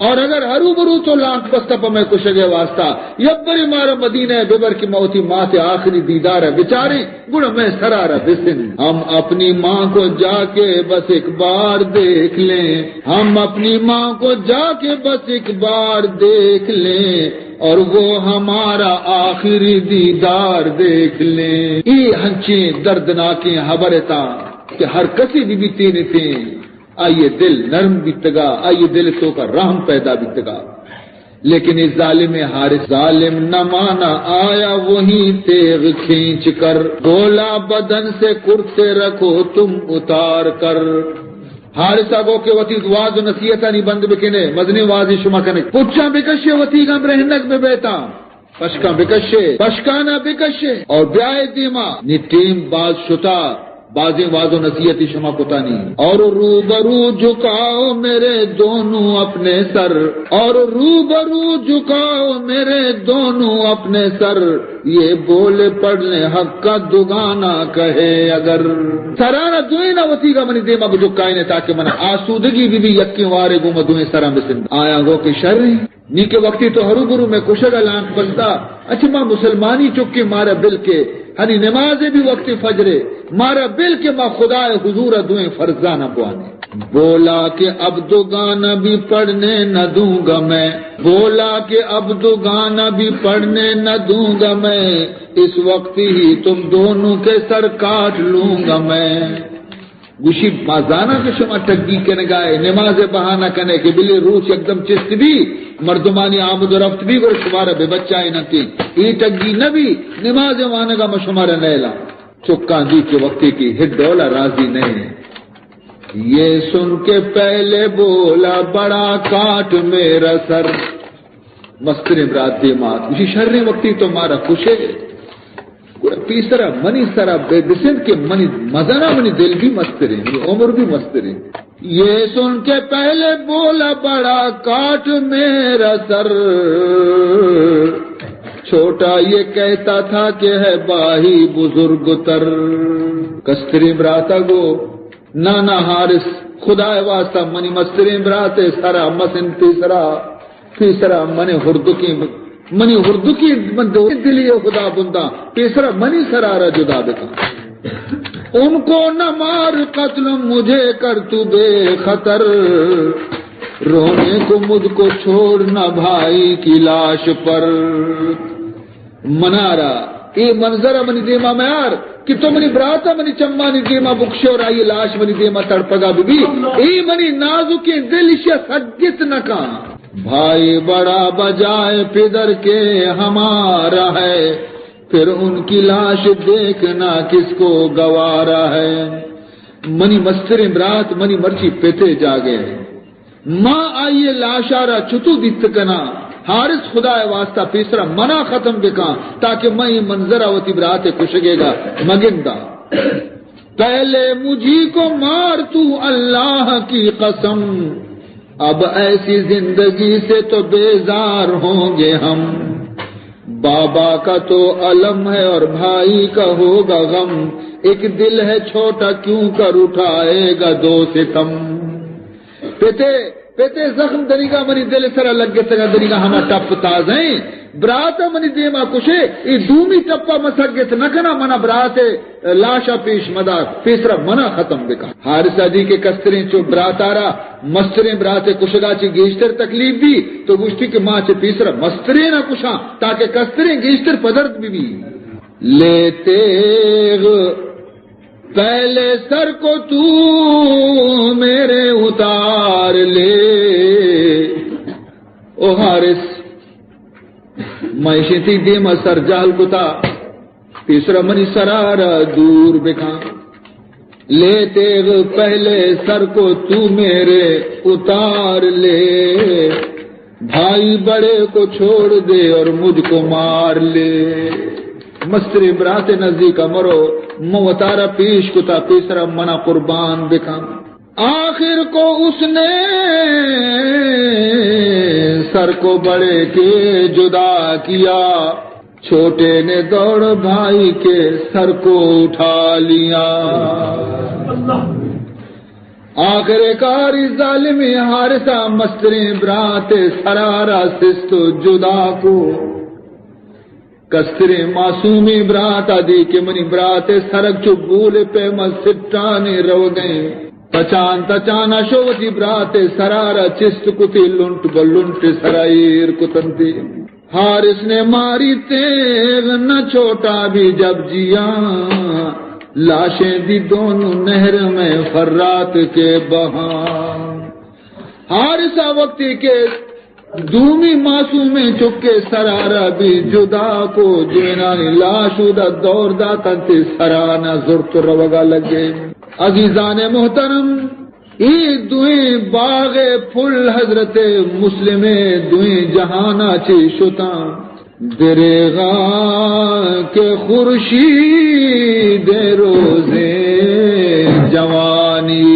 اور اگر ہرو برو تو لانک بستہ پہ مئے کشگ ءِ واسطہ، یبرے مارا مدینہ ءَ ببر کہ ما وتی مات ءِ آخری دیدار ءَ بچاریں، گڑا مئے سرا را بسن۔ ہم اپنی ماں کو جا کے بس ایک بار دیکھ لیں، ہم اپنی ماں کو جا کے بس ایک بار دیکھ لیں، اور وہ ہمارا آخری دیدار دیکھ لیں۔ اے ہنچیں دردناکیں ہبر اتاں کہ ہر کسے بی بی تین تین آئی ءِ دل نرم بیتگا، آئی ءِ دل توکا رحم پیدا بیتگا۔ لیکن اے ظالم حارث، ظالم نہ مانا آیا وہیں تیغ کھینچ کر، بولا بدن سے کرتے رکھو تم اتار کر۔ حارث ءَ گو کہ وتی واز و نصیحتانی بند بکنے، مزنیں وازے شما کنگ۔ پچاں بکشے وتی گم رہنگ ببیتاں۔ پشکاں بکشے، پشکانا بکشے اور بیائے دیما۔ نی ٹیم باز شتا، بازیں واز و نصیحتی شما کتانی۔ اور روبرو جھکاؤ میرے دونوں اپنے سر، اور روبرو جھکاؤ میرے دونوں اپنے سر، یہ بول پڑھنے حق کا دگانا کہے اگر۔ سرانا دوئینا وتیگا منی دیما بجھکائینے تاکہ منا آسودگی بی بی، یکیں وارے گوما دوئیں سراں بسند۔ آیاں گو کہ شریں۔ نی کہ وقتی تو ہرو برو مئے کشگ ءَ لانک بستہ، اچھا ما مسلمانی چکے، مارا بل کہ ہنی نمازے بی وقتی فجرے، مارا بل کہ ما خدا ءِ حضور ءَ دوئیں فرضانا بوانیں۔ بولا کہ اب دگانا بھی پڑھنے نہ دوں گا میں، بولا کہ اب دگانا بھی پڑھنے نہ دوں گا میں، اس وقت ہی تم دونوں کے سر کاٹ لوں گا میں۔ گوشی، ما زاناں کہ شما ٹگی کنگا ئے، نماز ءِ بہانہ کنے کہ بلے روچ یکدم چست بی، مردمانی آمد و رفت بی، گڑا شمارا بہ بچائیناں کہ اے ٹگی نہ بی، نماز ءِ وانگا ما شمارا نیلاں۔ چکاں دی کہ وقتی کہ ہچ ڈولا راضی نہ ایں۔ یہ سن کے پہلے بولا بڑا کاٹ میرا سر۔ مستریں برات دیما آت، گوشی، شریں وقتی تو مارا کشے۔ گڑا پیسرا منی سرا بہ بسند کہ منی مزنا منی دل بھی مستریں، منی عمر بھی مستریں۔ یہ سن کے پہلے بولا بڑا کاٹ میرا سر، چھوٹا یہ کہتا تھا کہ ہے بھائی بزرگ تر۔ کستریں براتا گو، نا نا حارث، خدا ءِ واسطہ منی مستریں برات ءِ سرا مسند، پیسرا، پیسرا منی ہردکیں، منی ہردکیں من دو دلی ءِ خدا بنداں، پیسرا منی سرا را جدا بکن۔ ان کو نہ مار قتل مجھے کر تو بے خطر، رونے کو مجھ کو چھوڑ نہ بھائی کی لاش پر۔ منارا اے منظر ءَ منی دیما میار کہ تو منی برات ءَ منی چمانی دیما بکشے اور آئی لاش منی دیما تڑپگا بہ بی۔ اے منی نازکیں دل اشیا سگت نہ کن۔ بھائی بڑا بجائے پدر کے ہمارا ہے، پھر ان کی لاش دیکھنا کس کو گوارا ہے۔ منی مستریں برات منی مرچی پتے جاگے۔ ما آئی ءِ لاشارا چتو دیت کناں؟ حارث، خدا ءِ واسطہ پیسرا منا ختم بکاں، تاکہ من اے منظر ءَ وتی برات ءِ کشگیگا مگنداں۔ پہلے مجھی کو مار تو اللہ کی قسم، اب ایسی زندگی سے تو بیزار ہوں گے ہم۔ بابا کا تو الم ہے اور بھائی کا ہوگا غم، ایک دل ہے چھوٹا کیوں کر اٹھائے گا دو ستم۔ پتے، پتے زخم دریگا منی دل سرا لگتگا، دریگا ہما ٹپ تازہ ایں۔ برات منی دیما کشے، اے دومی ٹپا مسگت نہ کنا، منا برات لاشا پیش مدار، پیسرا منا ختم بکن۔ حارث ءَ دی کہ کستریں چو براتارا مستریں برات کشگا چہ گیشتر تکلیف بی، تو گوشتی کہ ما چہ پیسرا مستریں نہ کشاں، تاکہ کستریں گیشتر پدرد بی بی۔ لے تیغ پہلے سر کو تو میرے اتار لے۔ او حارث، من اشیں تئی دیما سر جہل کتا، پیسرا منی سرارا دور بکن۔ لے تیغ پہلے سر کو تو میرے اتار لے، بھائی بڑے کو چھوڑ دے اور مجھ کو مار لے۔ مستریں برات ءِ نزیک ءَ مرو، من وتارا پیش کتا، پیسرا منا قربان بکن۔ آخر کو اس نے سر کو بڑے کے جدا کیا، چھوٹے نے دوڑ بھائی کے سر کو اٹھا لیا۔ آخر کار ظالمیں حارث ءَ مستریں برات ءِ سرا را سست و جدا کو۔ کستریں معصومیں برات ءَ دی کہ منی برات ءِ سرگ چو بول ءِ پیما سٹانے روگیں۔ تچان تچان ءَ شو وتی برات ءِ سرا را چست کتی، لنٹ بہ لنٹ ءِ سرا ایر کتنتی۔ حارث نے ماری تیغ، نہ چھوٹا بھی جب جیا، لاشیں دی دونوں نہر میں فرات کے بہا۔ حارث ءَ وقتی کہ دومی معصومیں چکے سرا را بھی جدا کو، دوئینانی لاش اودا دور داتنت، سرا نہ زرت روگا لگے۔ عزیزان محترم، اے دوئیں باغ پل حضرت مسلم دوئیں جہانا چے شتاں۔ دریغا کہ خورشید روزیں جوانی،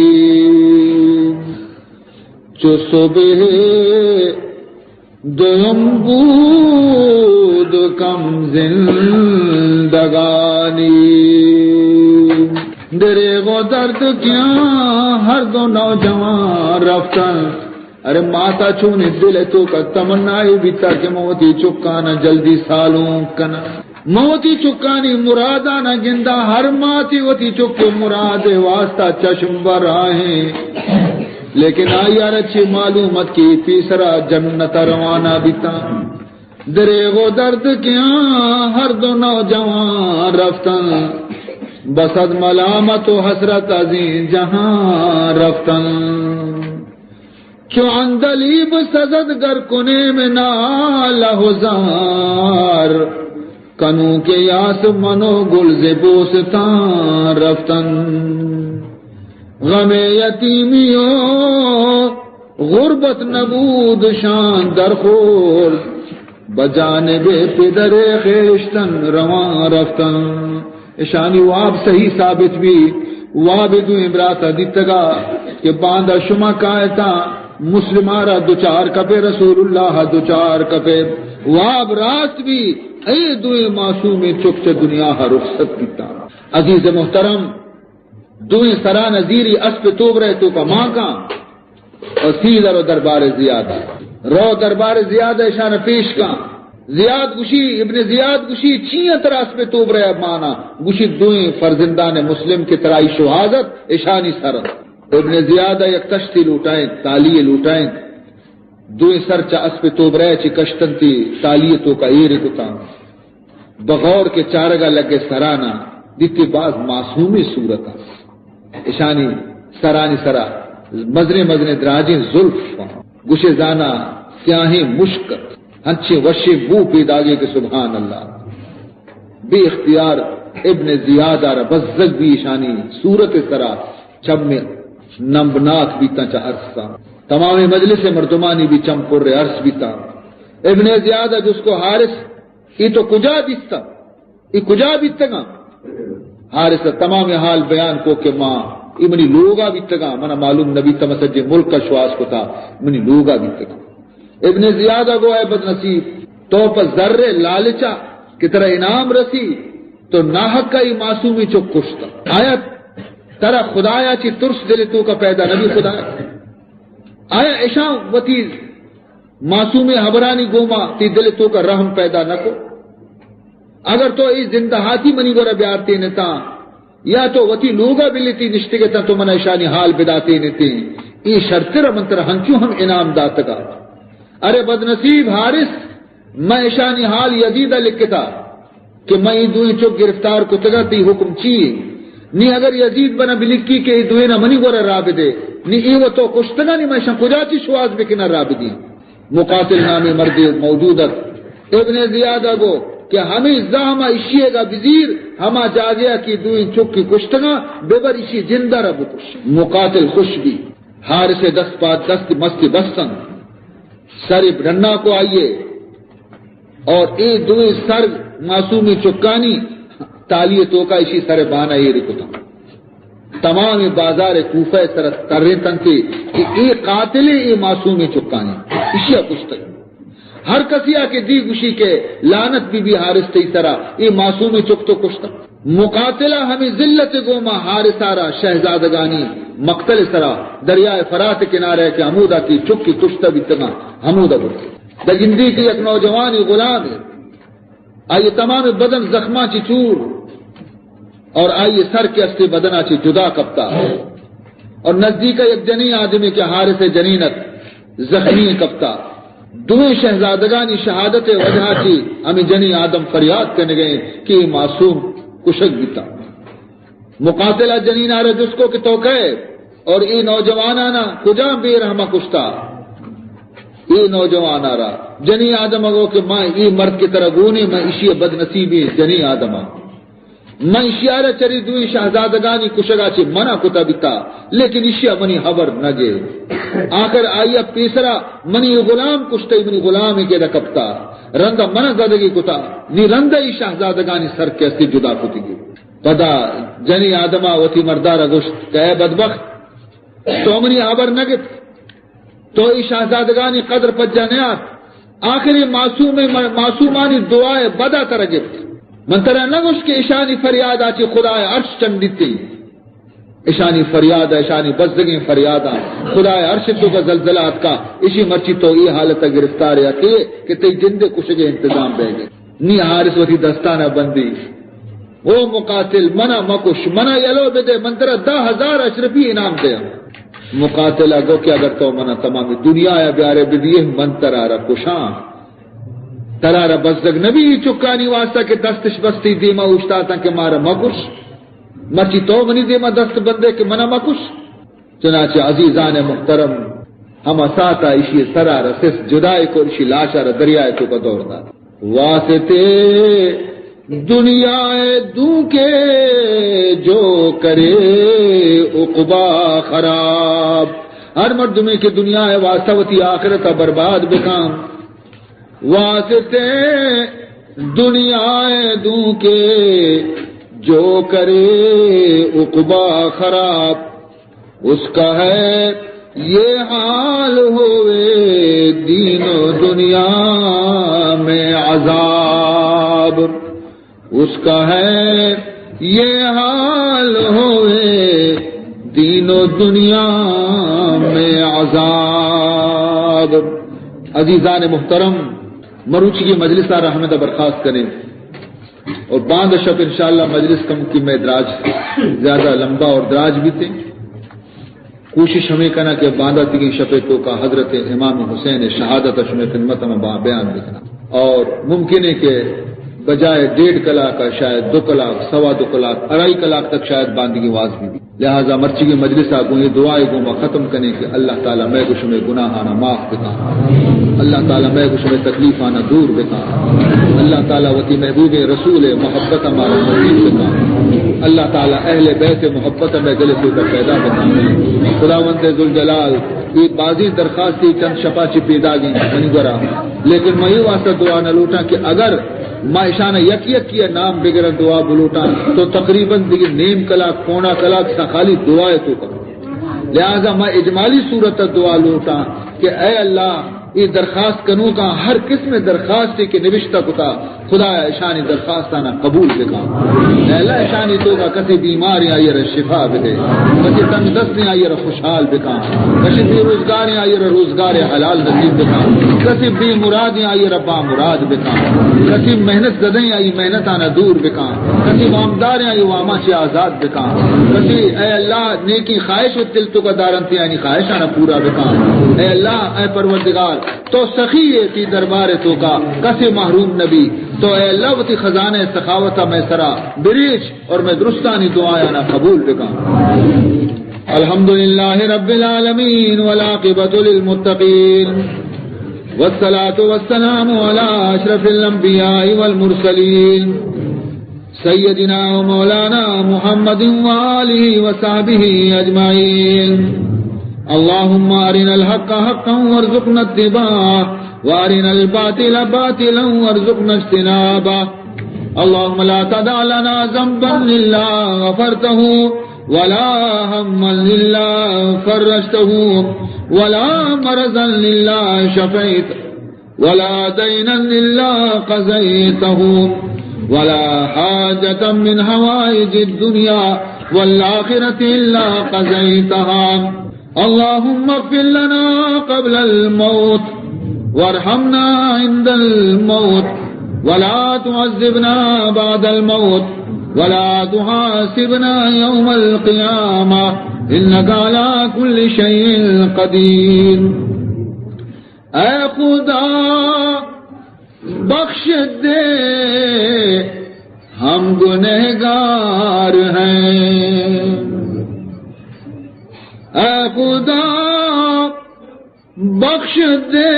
چو صبح دویم بود کم زندگانی۔ دریغ و درد کیاں ہر دو نوجوان رفتن۔ ارے ماتا چونیں دل ءِ توکا تمنائے بیتا کہ من وتی چکانا جلدی سالونک کناں۔ من وتی چکانی مرادانا گنداں، ہر ماتی وتی چک ءِ مراد ءِ واسطہ چشم بر آہیں، لیکن آئی ءَ را چے معلوم ات کہ اے پیسرا جنت ءَ روانہ بیتاں۔ دریغ و درد کیاں ہر دو نوجوان رفتن، بس از ملامت و حسرت از این جہاں رفتن۔ چو عندلیب سزد گر کنیم نالہ و زار، کنوں کہ یاس من و گل ز بوستان رفتن۔ غم یتیمی و غربت نبود شان درخورد، بہ جانب پدر خیشتن روان رفتن۔ اشانی واب صحیح ثابت بی۔ واب دوئیں براتا دیتگا کہ باندا شما کائتاں مسلما را دچار کپے، رسول اللہ دچار کپے۔ واب راست بی۔ اے دوئیں معصومیں چک چہ دنیا رخصت بیتاں۔ عزیز محترم، دوئیں سران زیری اسپ توبرہ توکا مانکاں۔ و سیدھا رو دربار زیاد ءَ۔ رو دربار زیاد ءَ اشان پیش کن۔ زیاد گوشی، ابن زیاد گوشی، چیاں ترا اسپ توبرہ ءَ مانا؟ گوشی، دوئیں فرزندان مسلم کہ ترا ای شوہاز ات، اشانی سر ات۔ ابن زیاد ءَ یک تشتی لوٹائیں، تالی لوٹائیں۔ دوئیں سر چہ اسپ توبرہ ءَ چہ کشتنتی، تالی توکا ایر کتاں۔ بغور کہ چارگا لگے سرانا، دیتی باز معصومی صورت است۔ اشانی سرانی سرا مزنیں مزنیں دراجیں زلف، گوشے زانا سیاہیں مشک، ہنچیں وشیں بو پیداگے کہ سبحان اللہ۔ بے اختیار ابن زیاد آرا بزگ بی، اشانی صورت سرا چم نمبناک بیتاں چہ ارساں۔ تمام مجلس مردمانی بھی چم پر ارس بیتاں۔ ابن زیاد جس کو حارث، اے تو کجا دیستگ؟ اے کجا بیتگاں؟ حارث ءَ تمام حال بیان کو کہ ما اے منی لوگا بیتگاں، منا معلوم نہ بیتگ، من سجے ملک ءَ شواز کتا، منی لوگا بیتگاں۔ ابن زیاد ءَ گو، اے بدنصیب، تو پہ زر ءِ لالچا کہ ترا انعام رسی، تو ناحق ءَ اے معصومی چک کشتا۔ آیا ترا خدایا چی ترس دل توکا پیدا نبی؟ خدایا، آیا اشاں وتی معصومیں ہبرانی گوما تی دل توکا رحم پیدا نہ کو؟ اگر تو اے زندہاتی منی گورا بیارتینتاں یا تو وتی لوگا بلتی نشتگتاں، تو منا اشانی حال بداتینتیں، اے شرتر من ترا ہنچو ہم انعام داتگا۔ ارے بدنصیب حارث، من اشانی حال یزیدا لکھتا کہ من اے دوئیں چک گرفتار کتگا، تی حکم چی اے؟ نی اگر یزید بنا بلکی کہ اے دوئینا منی گورا راہ بدے، نی اے و تو کشتگا، نی من اشاں کجا چی شواز بکناں راہ بدی؟ مقاتل نامیں مردے موجود ات۔ ابن زیاد ءَ گو کہ ہمے زہم ءَ اشی ءَ گا بزیر، ہما جاگہ ءَ کہ دوئیں چکی کشتگاں، ببر اشی جند ءَ را بکش۔ مقاتل خوش بی۔ حارث ءِ دست پاد دست مستی بستن۔ سر ڈنا کو آئی ءَ۔ اور اے دوئیں سر معصومیں چکانی تالی توکا اشی سر بانا ایر کتا۔ تمام بازار کوفہ سر ترینتنتے کہ اے قاتل اے معصومیں چکانی، اشیا کشتگ۔ ہر کسیا کہ دی گوشی کہ لعنت بی بی حارث تئی سرا، اے معصومیں چک تو کشتا۔ مقاتلہ ہمیں ذلت گوما حارثہ را شہزادگانی مقتل سرا دریائے فرات کنارے کہ ہمودا کی چکی کشتہ بیتگاں، ہمودا برت۔ دگندی کہ یک نوجوانی غلام، آئی تمام بدن زخماں چی چور اور آئی سر کے استے بدنا چی جدا کپتا۔ اور نزدیک یک جنی آدمی کہ حارث جنینت زخمی کپتا۔ دوئیں شہزادگانی شہادت وجہ چی ہمیں جنی آدم فریاد کرنے گئے کہ یہ معصوم کشگ بیتا۔ مقاتلہ جنین آ رہا جس کو کہ تو کہے اور اے نوجوانانا کجا بے رحمہ کشتا؟ اے نوجوان آ رہا جنی آدم اگو کہ میں اے مرد کے طرح گونے، میں اشی بدنصیبی جنی آدم آ۔ من اشیارا چری دوئیں شہزادگانی کشگا چہ منع کتا بیتا، لیکن اشیا منی حبر نہ گے۔ آخر آئیا پیسرا منی غلام کشتئی، منی غلام کے کپتا، رندا منع زدگی کتا، نی رندا ای شہزادگانی سر کے استی جدا کتگی۔ پدا جنی آدما وتی مردارا گوشت کہ اے بدبخت، تو منی حبر نہ گپت۔ تو ای شہزادگانی قدر پجا نیات۔ آخر ای معصوم، معصومانی دعائے بدا ترا گپت۔ من ترا نگوشت کہ اشانی فریادا چہ خدائے عرش چنڈیتی۔ اشانی فریاد، اشانی بزگیں فریادا خدائے عرش توکا زلزلہ اتکا۔ اشی مرچی تو ای حالت گرفتار یا کہ، کہ تئی جند کشگے انتظام بیگے۔ نی حارث وتی دستانا بندی۔ او مقاتل، منا مکش، منا یلو بدے، من ترا دہ ہزار اشرفی انعام دیاں۔ مقاتل ء گو کہ اگر تو منا تمامی دنیا ء بیارے بدیے، من ترا را کشاں۔ ترا را بزگ نبی ای چکانی واسطہ کہ دستش بستی دیما اوشتاتاں کہ مارا مکش۔ مرچی تو منی دیما دست بندے کہ منا مکش۔ چنانچہ عزیزان محترم، ہما ساعتا اشی سرا رسست، جدائے کو، اشی لاشا را دریائے توکا دور دات۔ واسطے دنیا دوں کے جو کرے عقبا خراب۔ ہر مردمے کہ دنیا واسطہ وتی آخرت برباد بکاں، واسطے دنیا دوں کے جو کرے عقبا خراب، اس کا ہے یہ حال ہوئے دین و دنیا میں عذاب۔ اس کا ہے یہ حال ہوئے دین و دنیا میں عذاب۔ عزیزان محترم، مروچیگیں مجلس ء رحمت ء برخاست کنیں اور باند شپ انشاءاللہ مجلس کم کی میں دراج، زیادہ لمبا اور دراج بیتے۔ کوشش ہمیں کنا کہ بانداتیگیں شپے توکا حضرت امام حسین شہادت شمے خدمت میں با-، بیان بکنا۔ اور ممکن ہے کہ بجائے ڈیڑھ کلاک، شاید دو کلاک، سوا دو کلاک، اڑائی کلاک تک شاید باندگی واز بھی۔ لہذا مرچیگیں مجلس آ گوں یہ دعائے گوں ما ختم کنے کہ اللہ تعالی میں گو شمے گناہانا معاف بکاں۔ اللہ تعالی میں گو شمے تکلیفانا دور بکاں۔ اللہ تعالی وتی محبوب رسول محبت مارا نصیب بکاں۔ اللہ تعالی اہل بیت محبت میں دل توکا پیدا بکاں۔ خداوند ذوالجلال، یہ بازیں درخواستی چند شپا چی پیدا گئیں منی گورا، لیکن میں یہ واسطہ دعا نہ لوٹاں کہ اگر ما اشانا یک یک کی نام بگرن دعا بلوٹاں تو تقریباً دیگه نیم کلاک، پونا کلاک سا خالی دعائے توکا۔ لہذا ما اجمالی صورت دعا لوٹاں کہ اے اللہ، اے درخواست کنوکاں ہر قسم درخواستے کہ نوشتہ کتا، خدا اشانی درخواستانا قبول بکاں۔ اے اللہ، اشانی توکا کسی بیماریں آئی را شفا بدے، کسی تنگ دستیں آئی را خوشحال بکاں، کسی بے روزگاریں آئی را روزگار حلال نصیب بکاں، کسی بے مرادیں آئی را با مراد بکاں، کسی محنت زدیں آئی محنتانا دور بکاں، کسی وامداریں آئی واما چہ آزاد بکاں۔ کسی، اے اللہ، نیکی خواہش و دل توکا دارنتی آنی خواہشانا پورا بکاں۔ اے اللہ، اے پروردگار، تو سخی ہے، تی دربار توکا کسی محروم نبی۔ تو اے اللہ، وتی خزانہ سخاوتا میں سرا بریچ اور میں درستانی دعایانا قبول بکاں۔ الحمدللہ رب العالمین والعاقبۃ للمتقین والصلاۃ والسلام علی اشرف الانبیاء والمرسلین۔ سیدنا و مولانا محمد و آلہ و صحبہ اجمعین۔ اللهم أرنا الحق حقا وارزقنا اتباعه، وأرنا الباطل باطلا وارزقنا اجتنابه. اللهم لا تدع لنا ذنبا إلا غفرته، ولا هما إلا فرجته، ولا مرضا إلا شفيته، ولا دينا إلا قضيته، ولا حاجة من حوائج الدنيا والآخرة إلا قضيتها. اللهم اغفر لنا قبل الموت، وارحمنا عند الموت، ولا تعذبنا بعد الموت، ولا تحاسبنا يوم القيامة، إنك على كل شيء قدير. اے خدا، بخش دے، ہم گنہگار ہیں۔ اے خدا، بخش دے،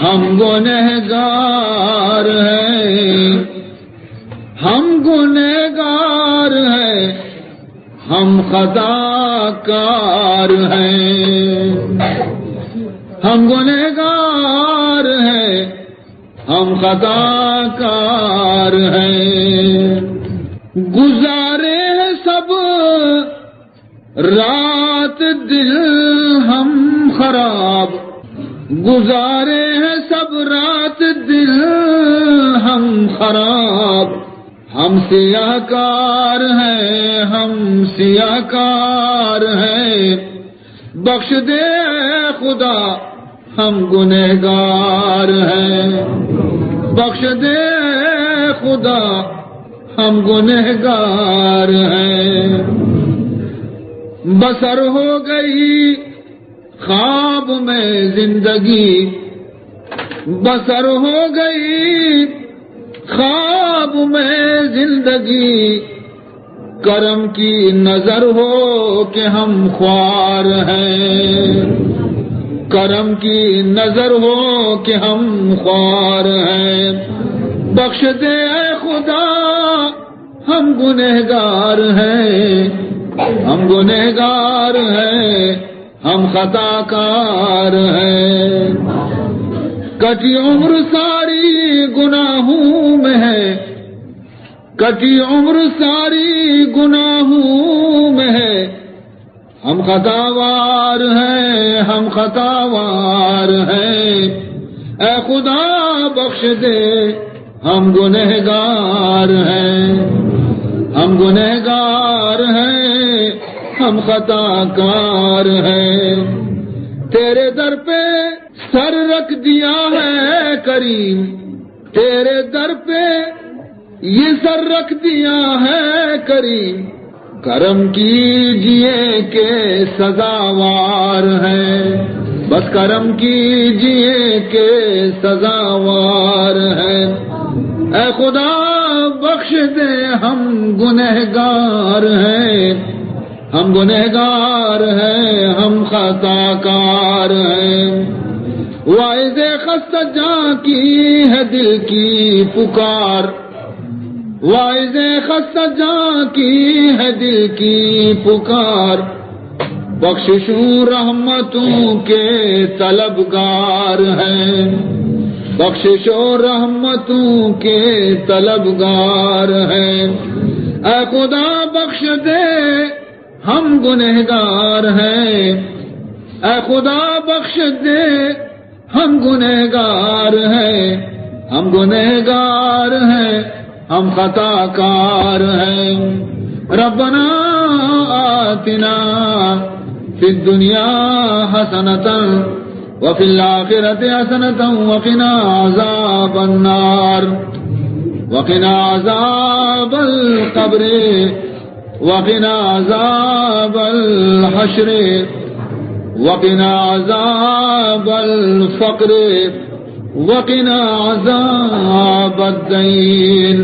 ہم گنہگار ہیں، ہم گنہگار ہیں، ہم خطا کار ہیں، ہم گنہگار ہیں، ہم خطا کار ہیں۔ گزارے ہیں سب رات دن ہم خراب، گزارے ہیں سب رات دن ہم خراب۔ ہم سیاہ کار ہیں، ہم سیاہ کار ہیں۔ بخش دے اے خدا، ہم گنہگار ہیں۔ بخش دے اے خدا، ہم گنہگار ہیں۔ بسر ہو گئی خواب میں زندگی، بسر ہو گئی خواب میں زندگی، کرم کی نظر ہو کہ ہم خوار ہیں، کرم کی نظر ہو کہ ہم خوار ہیں۔ بخش دے اے خدا، ہم گنہگار ہیں، ہم گنہگار ہیں، ہم خطا کار ہیں۔ کٹی عمر ساری گناہوں میں ہے، کٹی عمر ساری گناہوں میں ہے، ہم خطاوار ہیں، ہم خطاوار ہیں۔ اے خدا بخش دے، ہم گنہگار ہیں، ہم گنہگار ہیں، ہم خطا کار ہیں۔ تیرے در پہ سر رکھ دیا ہے کریم، تیرے در پہ یہ سر رکھ دیا ہے کریم، کرم کیجیے کہ سزاوار ہیں، بس کرم کیجیے کہ سزاوار ہیں۔ اے خدا بخش دے، ہم گنہگار ہیں، ہم گنہگار ہیں، ہم خطا کار ہیں۔ واعظ خستہ جاں کی ہے دل کی پکار، واعظ خستہ جاں کی ہے دل کی پکار، بخشش و رحمتوں کے طلبگار ہیں، بخشش و رحمتوں کے طلبگار ہیں۔ اے خدا بخش دے، ہم گنہگار ہیں، اے خدا بخش دے، ہم گنہگار ہیں، ہم گنہگار ہیں، ہم خطا کار ہیں۔ ربنا آتنا فی الدنیا حسنة وفی الآخرة حسنة وقنا عذاب النار، وقنا عذاب القبر، وقنا عذاب الحشر، وقنا عذاب الفقر، وقنا عذاب الدين۔